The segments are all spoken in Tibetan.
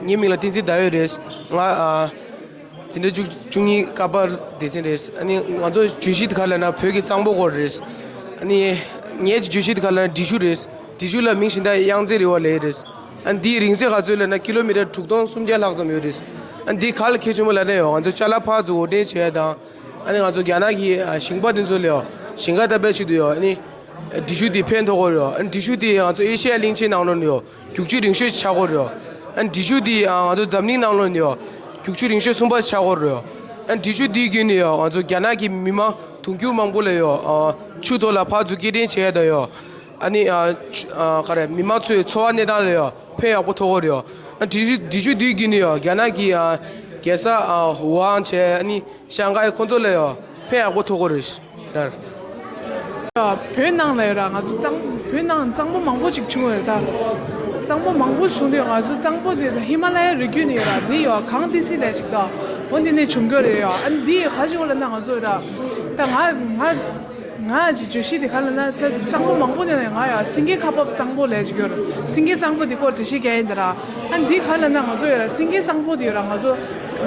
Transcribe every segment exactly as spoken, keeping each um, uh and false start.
ངའི་མིང་ལ་བསྟན་འཛིན་ཟླ་འོད་རེད། ང་ཨ་འཛིན་གྲྭ་བཅུ་བཅུ་གཉིས་ཀ་པ་སྡེ་ཚན་རེད། ཨ་ནི་ང་ཚོ་བརྗོད་གཞི་དེ་ག་ལབ་ན་བོད་ཀྱི་གཙང་པོ་སྐོར་རེད། ཨ་ནི་ངའི་བརྗོད་གཞི་དེ་ག་ལབ་ན་འབྲི་ཆུ་རེད། འབྲི་ཆུ་ལ་མིང་གཞན་དག་གཡང་རྩེ་རི་བ་ལབ་ཡས་རེད། ཨ་ནི་འདིའི་རིང་ཚད་ག་ཚོད་ལབ་ན་ཀི་ལོ་མི་ཊར་དྲུག་སྟོང་སུམ་བརྒྱ་ལྷག་ཙམ་ཡོད་རེད། ཨ་ནི་འདི་ག་ལ་ཁྱད་ཆེན་པོ་ལབ་ན་ཡོད། ང་ཚོ་ཅ་ལག་ཕར་ཚུར་དབོར་འདྲེན་བྱེད་ཡས་དང་། ཨ་ནི་ང་ཚོ་རྒྱ་ནག་གི་ཨ་ཞིང་པ་དེ་ཚོ་ལ་ཡོད་ཞིང་ཁ་བཏབ་པའི་ཆེད་དུ་ཡོད། ཨ་ནི་འབྲི་ཆུ་འདི་ཕན་ཐོགས་ཀྱི་རེད། ཨ་ནི་འབྲི་ཆུ་འདི་ང་ཚོ་ཨེ་ཤེ་ཡ་གླིང་ཆེན་ནང་ལོགས་ནས་ཡོད་རྒྱུག་ཆུ་རིང་ཤོས་ཆགས་ཀྱི་རེད། ཨ་ནི་འབྲི་ཆུ་འདི་ཨ་ང་ཚོ་འཛམ་གླིང་ནང་ལོགས་ནས་ཡོད་རྒྱུག་ཆུ་རིང་ཤོས་གསུམ་པ་ཆགས་ཀྱི་རེད། ཨ་ནི་འབྲི་ཆུ་འདིའི་བརྒྱུད་ནས་ཡོད་ང་ཚོ་རྒྱ་ནག་གི་མི་མང་དུང་ཕྱུར་མང་པོ་ལ་ཡོད་ཨ་ཆུ་ཐོག་ལ་ཕར་ཚུར་སྐྱེལ་འདྲེན་བྱས་དང་ཡོད། ཨ་ནི་ཨ་ཆུ་ཨ་ག་རེ་མི་མང་ཚོའི་འཚོ་བ་གནས་སྟངས་ལ་ཡོད་ཕན་ཡག་པོ་ཐོགས་ཀྱི་རེད། ཨ་འབྲི་ཆུ་འབྲི་ཆུ་འདིའི་བརྒྱུད་ནས་ཡོད་རྒྱ་ནག་གི་ཨ་རྒྱལ་ས་ཨ་ཝུ་ཧན་བྱས། ཨ་ནི་ཤང་ཀའི་ཁོང་ཚོ་ལ་ཡང་ཕན་ཡག་པོ་ཐོགས་ཀྱི་རེད། བོད་ནང་ལ་ཡོད་ར་ང་ཚོ་གཙང་བོད་ནང་གཙང་པོ་མང་པོ་ཅིག་བྱུང་ཡོད་ད། གཙང་པོ་མང་པོ་བྱུང་དུས་ང་ཚོ་གཙང་པོ་དེ་ད་ཧི་མ་ལ་ཡའི་རི་རྒྱུད་ནས་ཡོད་ར་འདི་ཡོད་གངས་ཏི་སེ་ལབ་ཅིག་ད། འོ་འདི་ནས་བྱུང་རྒྱུ་རེད་ཡོད། ཨ་འདི་ག་ཅིག་ཡོད་ལབ་ན་ང་ཚོ་ཡོད་ར། ད་ང་ང་ང་ཅིག་བརྗོད་གཞི་དེ་ག་ལབ་ན་ད་གཙང་པོ་མང་པོ་དེ་ནས་ང་ཡོད་སེང་གེ་ཁ་འབབ་གཙང་པོ་ལབ་ཅིག་ཡོད་ར། སེང་གེ་གཙང་པོ་དེ་སྐོར་འགྲེལ་བཤད་རྒྱག་ཡིན་ད་ར། ཨ་འདི་ག་ལབ་ན་ང་ཚོ་ཡོད་ར་སེང་གེ་གཙང་པོ་དེ་ཡོད་ར་ང་ཚོ་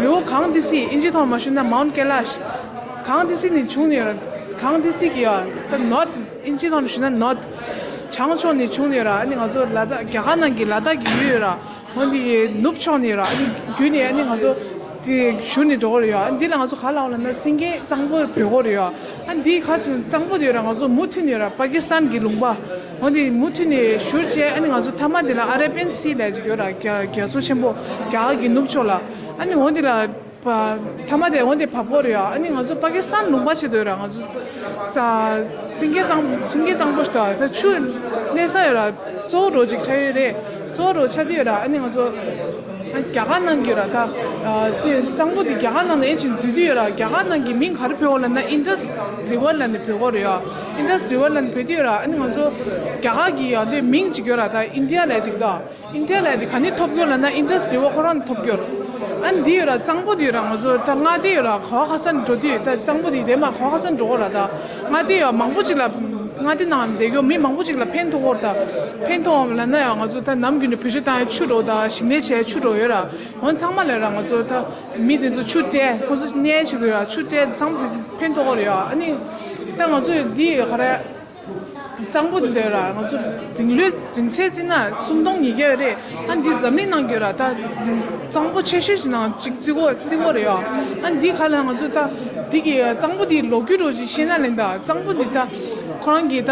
རི་བོ་གངས་ཏི་སེ་ཨིན་ཇི་ཐོག་མ་ཞུ་ན་མའུན་ཊ་ཀེ་ལ་ཤི། གངས་ཏི་སེ་ནས་བྱུང་ནས་ཡོད་ར། གངས་ཏི་སེ་གི་ཡ་ད་ནོར་ཨིན་ཇི་ཐོག་ནས་ཞུ་ན་ནོར་བྱང་ཕྱོགས་ནས་བྱུང་ནས་ཡོད་ར། ཨ་ནི་ང་ཚོ་ལ་དྭགས་རྒྱ་གར་ནང་གི་ལ་དྭགས་ཀྱི་ཡུལ་ཡོད་ར། འོན་ཏེ་ནུབ་ཕྱོགས་ནས་ར་ཨ་ནི་བརྒྱུད་ནས་ཨ་ནི་ང་ཚོ་དེ་བཞུར་ནས་འགྲོ་གི་རེད་ཡ། ཨ་འདི་ལ་ང་ཚོ་ག་ལབ་ལབ་ན་སེང་གེ་གཙང་པོ་འབོད་གོ་རེད་ཡ། ཨ་འདི་ག་གཙང་པོ་དེ་ཡོད་ར་ང་ཚོ་མུ་མཐུད་ནས་ཡོད་ར་པ་ཀི་སི་ཐན་གྱི་ལུང་པ། འོན་ཏེ་མུ་མཐུད་ནས་བཞུར་བྱས་ཨ་ནི་ང་ཚོ་མཐའ་མ་དེ་ལ་ཨ་རེ་བི་ཡན་སི་ལབ་ཅིག་ཡོད་ར་རྒྱ་རྒྱ་མཚོ་ཆེན་པོ་རྒྱ་གར་གྱི་ནུབ་ཕྱོགས་ལ། ཨ་ནི་འོན་ཏེ་ལ། པ། མཐའ་མ་དེ་འོན་ཏེ་བབས་ཀྱི་རེད་ཡ། ཨ་ནི་ང་ཚོ་པ་ཀི་སི་ཐན་ལུང་པ་ཆེད་དུ་ཡོད་ར་ང་ཚོ་ས་སེང་གེ་གཙང་སེང་གེ་གཙང་པོ་ཞིག་དང་ད་ཆུ་གནས་ས་ཡོད་ར་གཙོ་བོ་འདྲ་ཅིག་ཆགས་ཡོད་རེད། གཙོ་བོ་འདྲ་ཆགས་ཀྱི་ཡོད་ར། ཨ་ནི་ང་ཚོ་རྒྱ་གར་ནང་གི་ཡོད་ར་ད་སེ་གཙང་པོ་དེ་རྒྱ་གར་ནང་ནས་ཨེ་ཅིག་འཛུལ་དུས་ཡོད་ར་རྒྱ་གར་ནང་གི་མིང་ག་རེ་འབོད་ཀྱི་ལབ་ན་ཨིན་ཌས་རི་ཝར་ལབ་ནས་འབོད་ཀྱི་རེད་ཡ། ཨིན་ཌས་རི་ཝར་ལབ་ནས་འབོད་དུས་ཡོད་ར། ཨ་ནི་ང་ཚོ་རྒྱ་གར་གི་ཡ་འདི་མིང་ཅིག་ཡོད་ར་ད་ཨིན་ཌི་ཡ་ལབ་ཅིག་ད། ཨིན་ཌི་ཡ་ལ་དེ་ག་ནས་ཐོབ་ཀྱི་ཡོད་ལབ་ན་ཨིན་ཌས་རི་ཝར་ཁོ་རང་ནས་ཐོབ་ཀྱི་ཡོད། ཨ་ནི་འདི་ཡོད་ར་གཙང་པོ་དེ་ཡོད་ར་ང་ཚོ་ད་མངའ་སྡེ་ཡོད་ར་ག་བ་ག་ས་ནས་འགྲོ་དུས་ད་གཙང་པོ་དེ་དེ་མ་ག་བ་ག་ས་ནས་འགྲོ་གི་ར་ད། མངའ་སྡེ་ཡོད་མང་པོ་ཅིག་ལ་མངའ་སྡེ་ནང་བསྡད་ཀྱི་ཡོད་མི་མང་པོ་ཅིག་ལ་ཕན་ཐོགས་ཀྱི་ཡོད་ར་ད། ཕན་ཐོགས་ལབ་ན་ཡང་ང་ཚོ་ད་ནམ་རྒྱུན་ནས་བེད་སྤྱོད་བཏང་ཡ་ཆུ་འདྲ་ད་ཞིང་ལས་བྱས་ཆུ་འདྲ་ཡོད་ར། འོན་ཚང་མ་ལ་ཡོད་ར་ང་ཚོ་ད་མི་དེ་ཚོ་ཆུ་སྤྲད་ཁོ་ཚོ་གནས་ཆེད་དུ་ཡོད་ར་ཆུ་སྤྲད་ཚང་མ་ཕན་ཐོགས་ཀྱི་ཡོད་ར། ཨ་ནི་ད་ང་ཚོ་འདི་ག་རེ། གཙང་པོ་འདི་འདྲ་ར་ང་ཚོ་རིང་ལོའི་རིང་ཚད་བརྩིས་ན་སུམ་སྟོང་ཉིས་བརྒྱ་རེད། ཨ་འདི་འཛམ་གླིང་ནང་གི་ར་ད་གཙང་པོ་ཆེ་ཤོས་ཀྱི་ནང་གཅིག་བརྩི་གོ་བརྩི་གོ་རེད་ཡ། ཨ་འདི་ག་ལ་ང་ཚོ་ད་འདི་གི་གཙང་པོ་འདི་ལོ་རྒྱུས་རོ་ཅིག་ཤེས་ན་ལེན་ད། གཙང་པོ་འདི་ད་ཁོ་རང་གི་ད་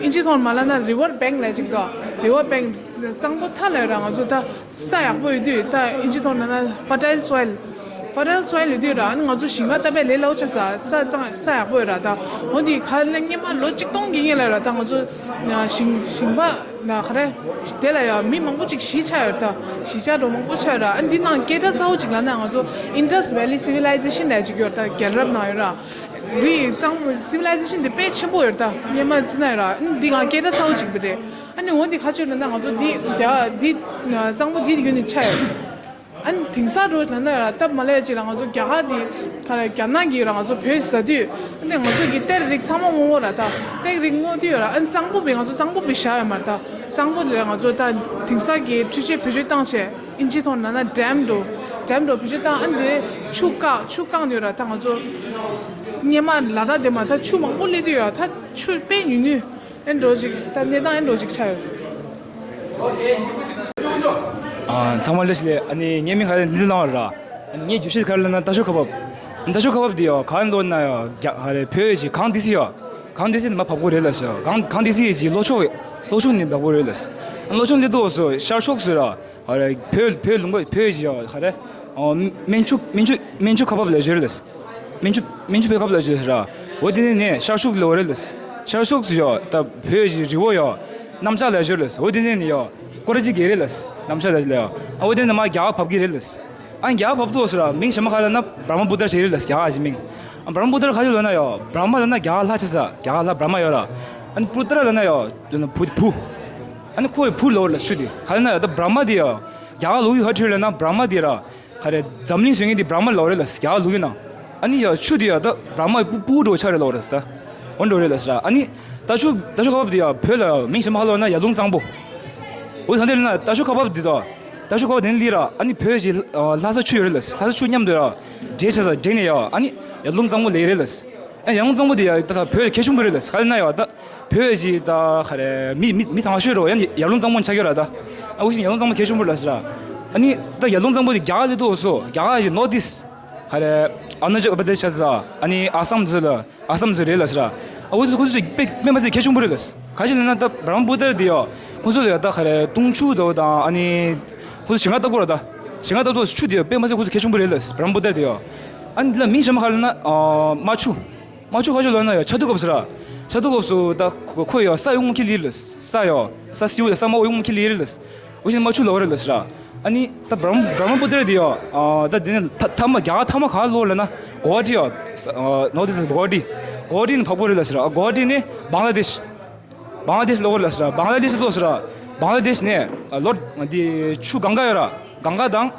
ཨིན་ཇི་ཐོག་མ་ལ་ན་རི་ཝར་བེང་ལ་ཅིག་ད་རི་ཝར་བེང་གཙང་པོ་མཐའ་ལ་ར་ང་ཚོ་ད་ས་ཡག་པོ་ཡོད་དུས་ད་ཨིན་ཇི་ཐོག་ན་ན་ཕར་ཊའིལ་སོའིལ། ཕར་ཊའིལ་སོའིལ་ཡོད་དུས་ར་ཨ་ནི་ང་ཚོ་ཞིང་ཁ་བཏབ་པའི་ལས་སླ་པོ་ཆགས་ས་ས་གཙང་ས་ཡག་པོ་ཡོད་ར་ད། འོ་དེ་ག་ལ་སྔོན་མ་ལོ་གཅིག་སྟོང་གི་སྔོན་ལ་ར་ད་ང་ཚོ་ཞིང་ཞིང་པ་ལ་ག་རེ་དེ་ལ་ཡ་མི་མང་པོ་ཅིག་གཞིས་ཆགས་ཡོད་ར་ད། གཞིས་ཆགས་འགྲོ་མང་པོ་ཆགས་ཡོད་ར། ཨ་ནི་འདི་ནང་སྐད་གྲགས་ཚ་བོ་ཅིག་ལ་ན་ང་ཚོ་Indus Valley Civilization ལ་ཅིག་ཡོད་ར་ད། རྒྱལ་རབས་ནང་ཡོད་ར། འདི་གཙང་པོ་སི་ཝི་ལའི་ཟེ་ཤན་འདི་དཔེ་ཆེན་པོ་ཡོད་ར་ད། སྔོན་མ་བརྩིས་ན་ཡོད་ར། ཨ་ནི་འདི་ག་སྐད་གྲགས་ཚ་བོ་ཅིག་འདི་རེད། ཨ་ནི་འོ་འདི་ག་ཅིག་ལ་ན་ང་ཚོ་འདི་འདི་གཙང་པོ་འདི་ཡུལ་ནས་ཆགས་ཡོད། ཨ་ནི་དེང་སང་འགྲོ་ལབ་ན་ཡ་སྟབས་མ་ལེགས་ཅིག་ལ་ང་ཚོ་རྒྱ་གར་འདི་ག་རེ་རྒྱ་ནག་གིས་ར་ང་ཚོ་བོད་ཟ་དུས། ཨ་ནི་ང་ཚོ་གི་གཏེར་རིགས་ཚང་མ་སྔོག་གོ་ར་ད། གཏེར་རིགས་སྔོག་དུས་ཡོད་ར། ཨ་ནི་གཙང་པོ་བི་ང་ཚོ་གཙང་པོ་བི་བཞག་ཡོད་མ་རེད་ད། གཙང་པོ་དེ་ལ་ང་ཚོ་ད་དེང་སང་གི་འཕྲུལ་ཆས་བེད་སྤྱོད་བཏང་བྱས་ཨིན་ཇི་ཐོག་ན་ན་ཌེམ་འགྲོ། ཌེམ་འགྲོ་བེད་སྤྱོད་བཏང་། ཨ་ནི་དེ་ཆུ་བཀག་ཆུ་བཀག་ནས་ཡོད་ར་ད། ང་ཚོ་སྔོན་མ་ལ་དྭགས་དེ་མ་ད་ཆུ་མང་པོ་སླེབས་དུས་ཡོད་ར་ད། ཆུ་དཔེ་ཉུང་ཉུང་། ཨེ་འགྲོ་ཅིག་ད་གནས་སྟངས་ཨེ་འགྲོ་ཅིག་ཆགས་ཡོད། ཨ། ཚང་མ་ལེགས་ལེགས། ཨ་ནི་ངའི་མིང་ཧ་ལས་འདི་ལང་བ་ར། ཨ་ནི་ངའི་བརྗོད་གཞི་ག་རེ་ལབ་ན་རྟ་མཆོག་ཁ་འབབ། རྟ་མཆོག་ཁ་འབབ་འདི་ཡོ་གང་ལོ་ན་ཡོ་རྒྱ་ཧ་རེ་བོད་ཀྱི་གངས་ཏི་སེ་ཡོ། གངས་ཏི་སེ་ནས་མར་བབས་ཀྱི་རེད་ལ་ཟེར། གངས་གངས་ཏི་སེ་ཡི་ལྷོ་ཕྱོགས་ལྷོ་ཕྱོགས་ནས་བབས་ཀྱི་རེད་ལ་ཟེར། ལྷོ་ཕྱོགས་ནས་དུ་སོ་ཤར་ཕྱོགས་སུ་ར། ཧ་རེ་བོད་བོད་ལུང་པ་བོད་ཀྱི་ཡོ་ཧ་རེ། ཨོ་སྨན་ཆུ་སྨན་ཆུ་སྨན་ཆུ་ཁ་འབབ་ལ་ཟེར་ལ་ཟེར། སྨན་ཆུ་སྨན་ཆུ་བོད་ཁ་འབབ་ལ་ཟེར་ར། འོ་དེ་ནས་ནས་ཤར་ཕྱོགས་ལ་འོ་རེད་ལ་ཟེར། ཤར་ཕྱོགས་སུ་ཡོ་ད་བོད་ཀྱི་རི་བོ་ཡོ་གནམ་ལྕགས་ལ་ཟེར་ལ་ཟེར། འོ་དེ་ནས་ནས་ཡོ་ཀོ་ར་ཇི་གེ་རེད་ལ་ཟེར། གནམ་ལྕགས་ལ་ཟེར་ལ་ཡོ། ཨ་འོ་དེ་ནས་མར་རྒྱ་གར་བབས་ཀྱི་རེད་ལ་ཟེར། ཨ་རྒྱ་གར་བབས་དུས་སུ་ར་མིང་གཞན་པ་ག་རེ་ལབ་ན་བྷྲ་མ་པུ་ཏྲ་ཞིག་རེད་ལ་ཟེར། རྒྱ་གར་གྱི་མིང་། ཨ་བྷྲ་མ་པུ་ཏྲ་ག་ཅིག་ལབ་ན་ཡོ་བྷྲ་མ་ལབ་ན་རྒྱ་གར་ལྷ་ཆགས་ས། རྒྱ་གར་ལྷ་བྷྲ་མ་ཡོད་ར། ཨ་ནི་པུ་ཏྲ་ལབ་ན་ཡོ་བུ་བུ། ཨ་ནི་ཁོ་ཡི་བུ་ལོ་རེད་ལ་ཆུ་དེ་ག་ལབ་ན་ཡོ་ད་བྷྲ་མ་དེ་ཡོ། རྒྱ་གར་ལོ་ཡི་ཧ་ཁྲིད་ལབ་ན་བྷྲ་མ་དེ་ར། ག་རེ་འཛམ་གླིང་བཟོས་མཁན་དེ་བྷྲ་མ་ལོ་རེད་ལ་རྒྱ་གར་ལོ་ཡི་ན། ཨ་ནི་ཡོ་ཆུ་དེ་ཡོ་ད་བྷྲ་མ་ཡི་བུ་བུ་འགྲོ་ཆ་རེད་ལོ་རེད་ས། འོ་འགྲོ་རེད་ལ་ཟེར་ར། ཨ་ནི་རྟ་མཆོག་རྟ་མཆོག་ཁ་འབབ་དེ་ཡོ་བོད་ལ་མིང་གཞན་པ་ཧ་ལོ་ན་ཡར་ཀླུང་གཙང་པོ། འོ་ད་འདི་ལ་ན་རྟ་མཆོག་ཁ་འབབ་དེ་དོ། ད་ཆུ་ཁོ་དེ་ནས་ལི་ར་ཨ་ནི་བོད་ཀྱི་ལྷ་ས་ཆུ་ཡོད་རེད་ལ། ལྷ་ས་ཆུ་མཉམ་དུ་ཡ་འདྲེས་ཆ་ས་འདྲེས་ནས་ཡ་ཨ་ནི་ཡར་ཀླུང་གཙང་པོ་ལས་རེད་ལ། ཨ་ཡར་ཀླུང་གཙང་པོ་དེ་ཡ་ད་བོད་གལ་ཆེན་པོ་རེད་ལ། ག་ལ་ན་ཡ་ད་བོད་ཀྱི་ད་ག་རེ་མི་མི་མི་ཐང་ཤོས་རོ་ཡ་ནི་ཡར་ཀླུང་གཙང་པོ་ཆགས་ཡོད་ར་ད། ཨ་འུ་ཤིན་ཡར་ཀླུང་གཙང་པོ་གལ་ཆེན་པོ་རེད་ལ་ཟེར་ར། ཨ་ནི་ད་ཡར་ཀླུང་གཙང་པོ་དེ་རྒྱ་གར་ལས་ཏོག་སོ་རྒྱ་གར་གྱི་ནོར་ཏིས་ག་རེ་ཨ་ན་ཅལ་པ་དེ་ཆ་ས་ཨ་ནི་ཨ་སམ་ཚོ་ལ། ཨ་སམ་ཚོ་རེད་ལ་ཟེར། ཨ་ཁོ་ཚོ་ཁོ་ཚོ་ཅིག་དཔེ་དཔེ་མ་ཚད་གལ་ཆེན་པོ་རེད་ལ། ག་ཅི་ལབ་ན་ད་བྷ་རམ་པུ་ཏར་དེ་ཡོ། ཁོ་ཚོ་ལ་ཡ་ད་ག་རེ་དུང་ཆུ་དོ་དང་ཨ་ནི། ཁོ་ཚོ་ཞིང་ཁ་བཏབ་དགོས་ར་ད། ཞིང་ཁ་བཏབ་དུས་ཆུ་དེ་ཡོ་དཔེ་མ་ཚད་ཁོ་ཚོ་གལ་ཆེན་པོ་རེད་ལ་བྷ་རམ་པུ་ཏར་དེ་ཡོ། ཨ་ནི་འདི་ལ་མིང་གཞན་པ་ག་ལབ་ན་རྨ་ཆུ། རྨ་ཆུ་ག་ཅི་ལབ་ན་ཡ་ཆར་དུས་སྐབས་ཟེར། ཆར་དུས་སྐབས་སུ་ད་ཁོ་ཁོ་ཡོ་ས་ཡོང་མཁན་ལི་རེད་ལ། ས་ཡོ་ས་སིའུ་ཡ་ས་མ་ཡོང་མཁན་ལི་རེད་ལ། འུ་ཤིན་རྨ་ཆུ་ལབ་རེད་ལ་ཟེར། ཨ་ནི་ད་བྷ་རམ་བྷ་རམ་པུ་ཏྲ་དེ་ཡོ། ཨ་ད་དེ་ནས་ཐ་མཐའ་མ་རྒྱ་གར་མཐའ་མ་ག་ལོ་ལབ་ན་གོ་ཧ་ཊི་ཡོ། ནོར་ཨིསྟ་གོ་ཧ་ཊི། གོ་ཧ་ཊི་ནས་བབས་པ་རེད་ལ་ཟེར། གོ་ཧ་ཊི་ནས་བང་ལ་དེཤ། བང་ལ་དེཤ་ལབ་རེད་ལ་ཟེར། བང་ལ་དེཤ་ལོ་ཟེར། བང་ལ་དེཤ་ནས་ལོ་དེ་ཆུ་གངྒཱ་ཡོད་ར། གངྒཱ་དང་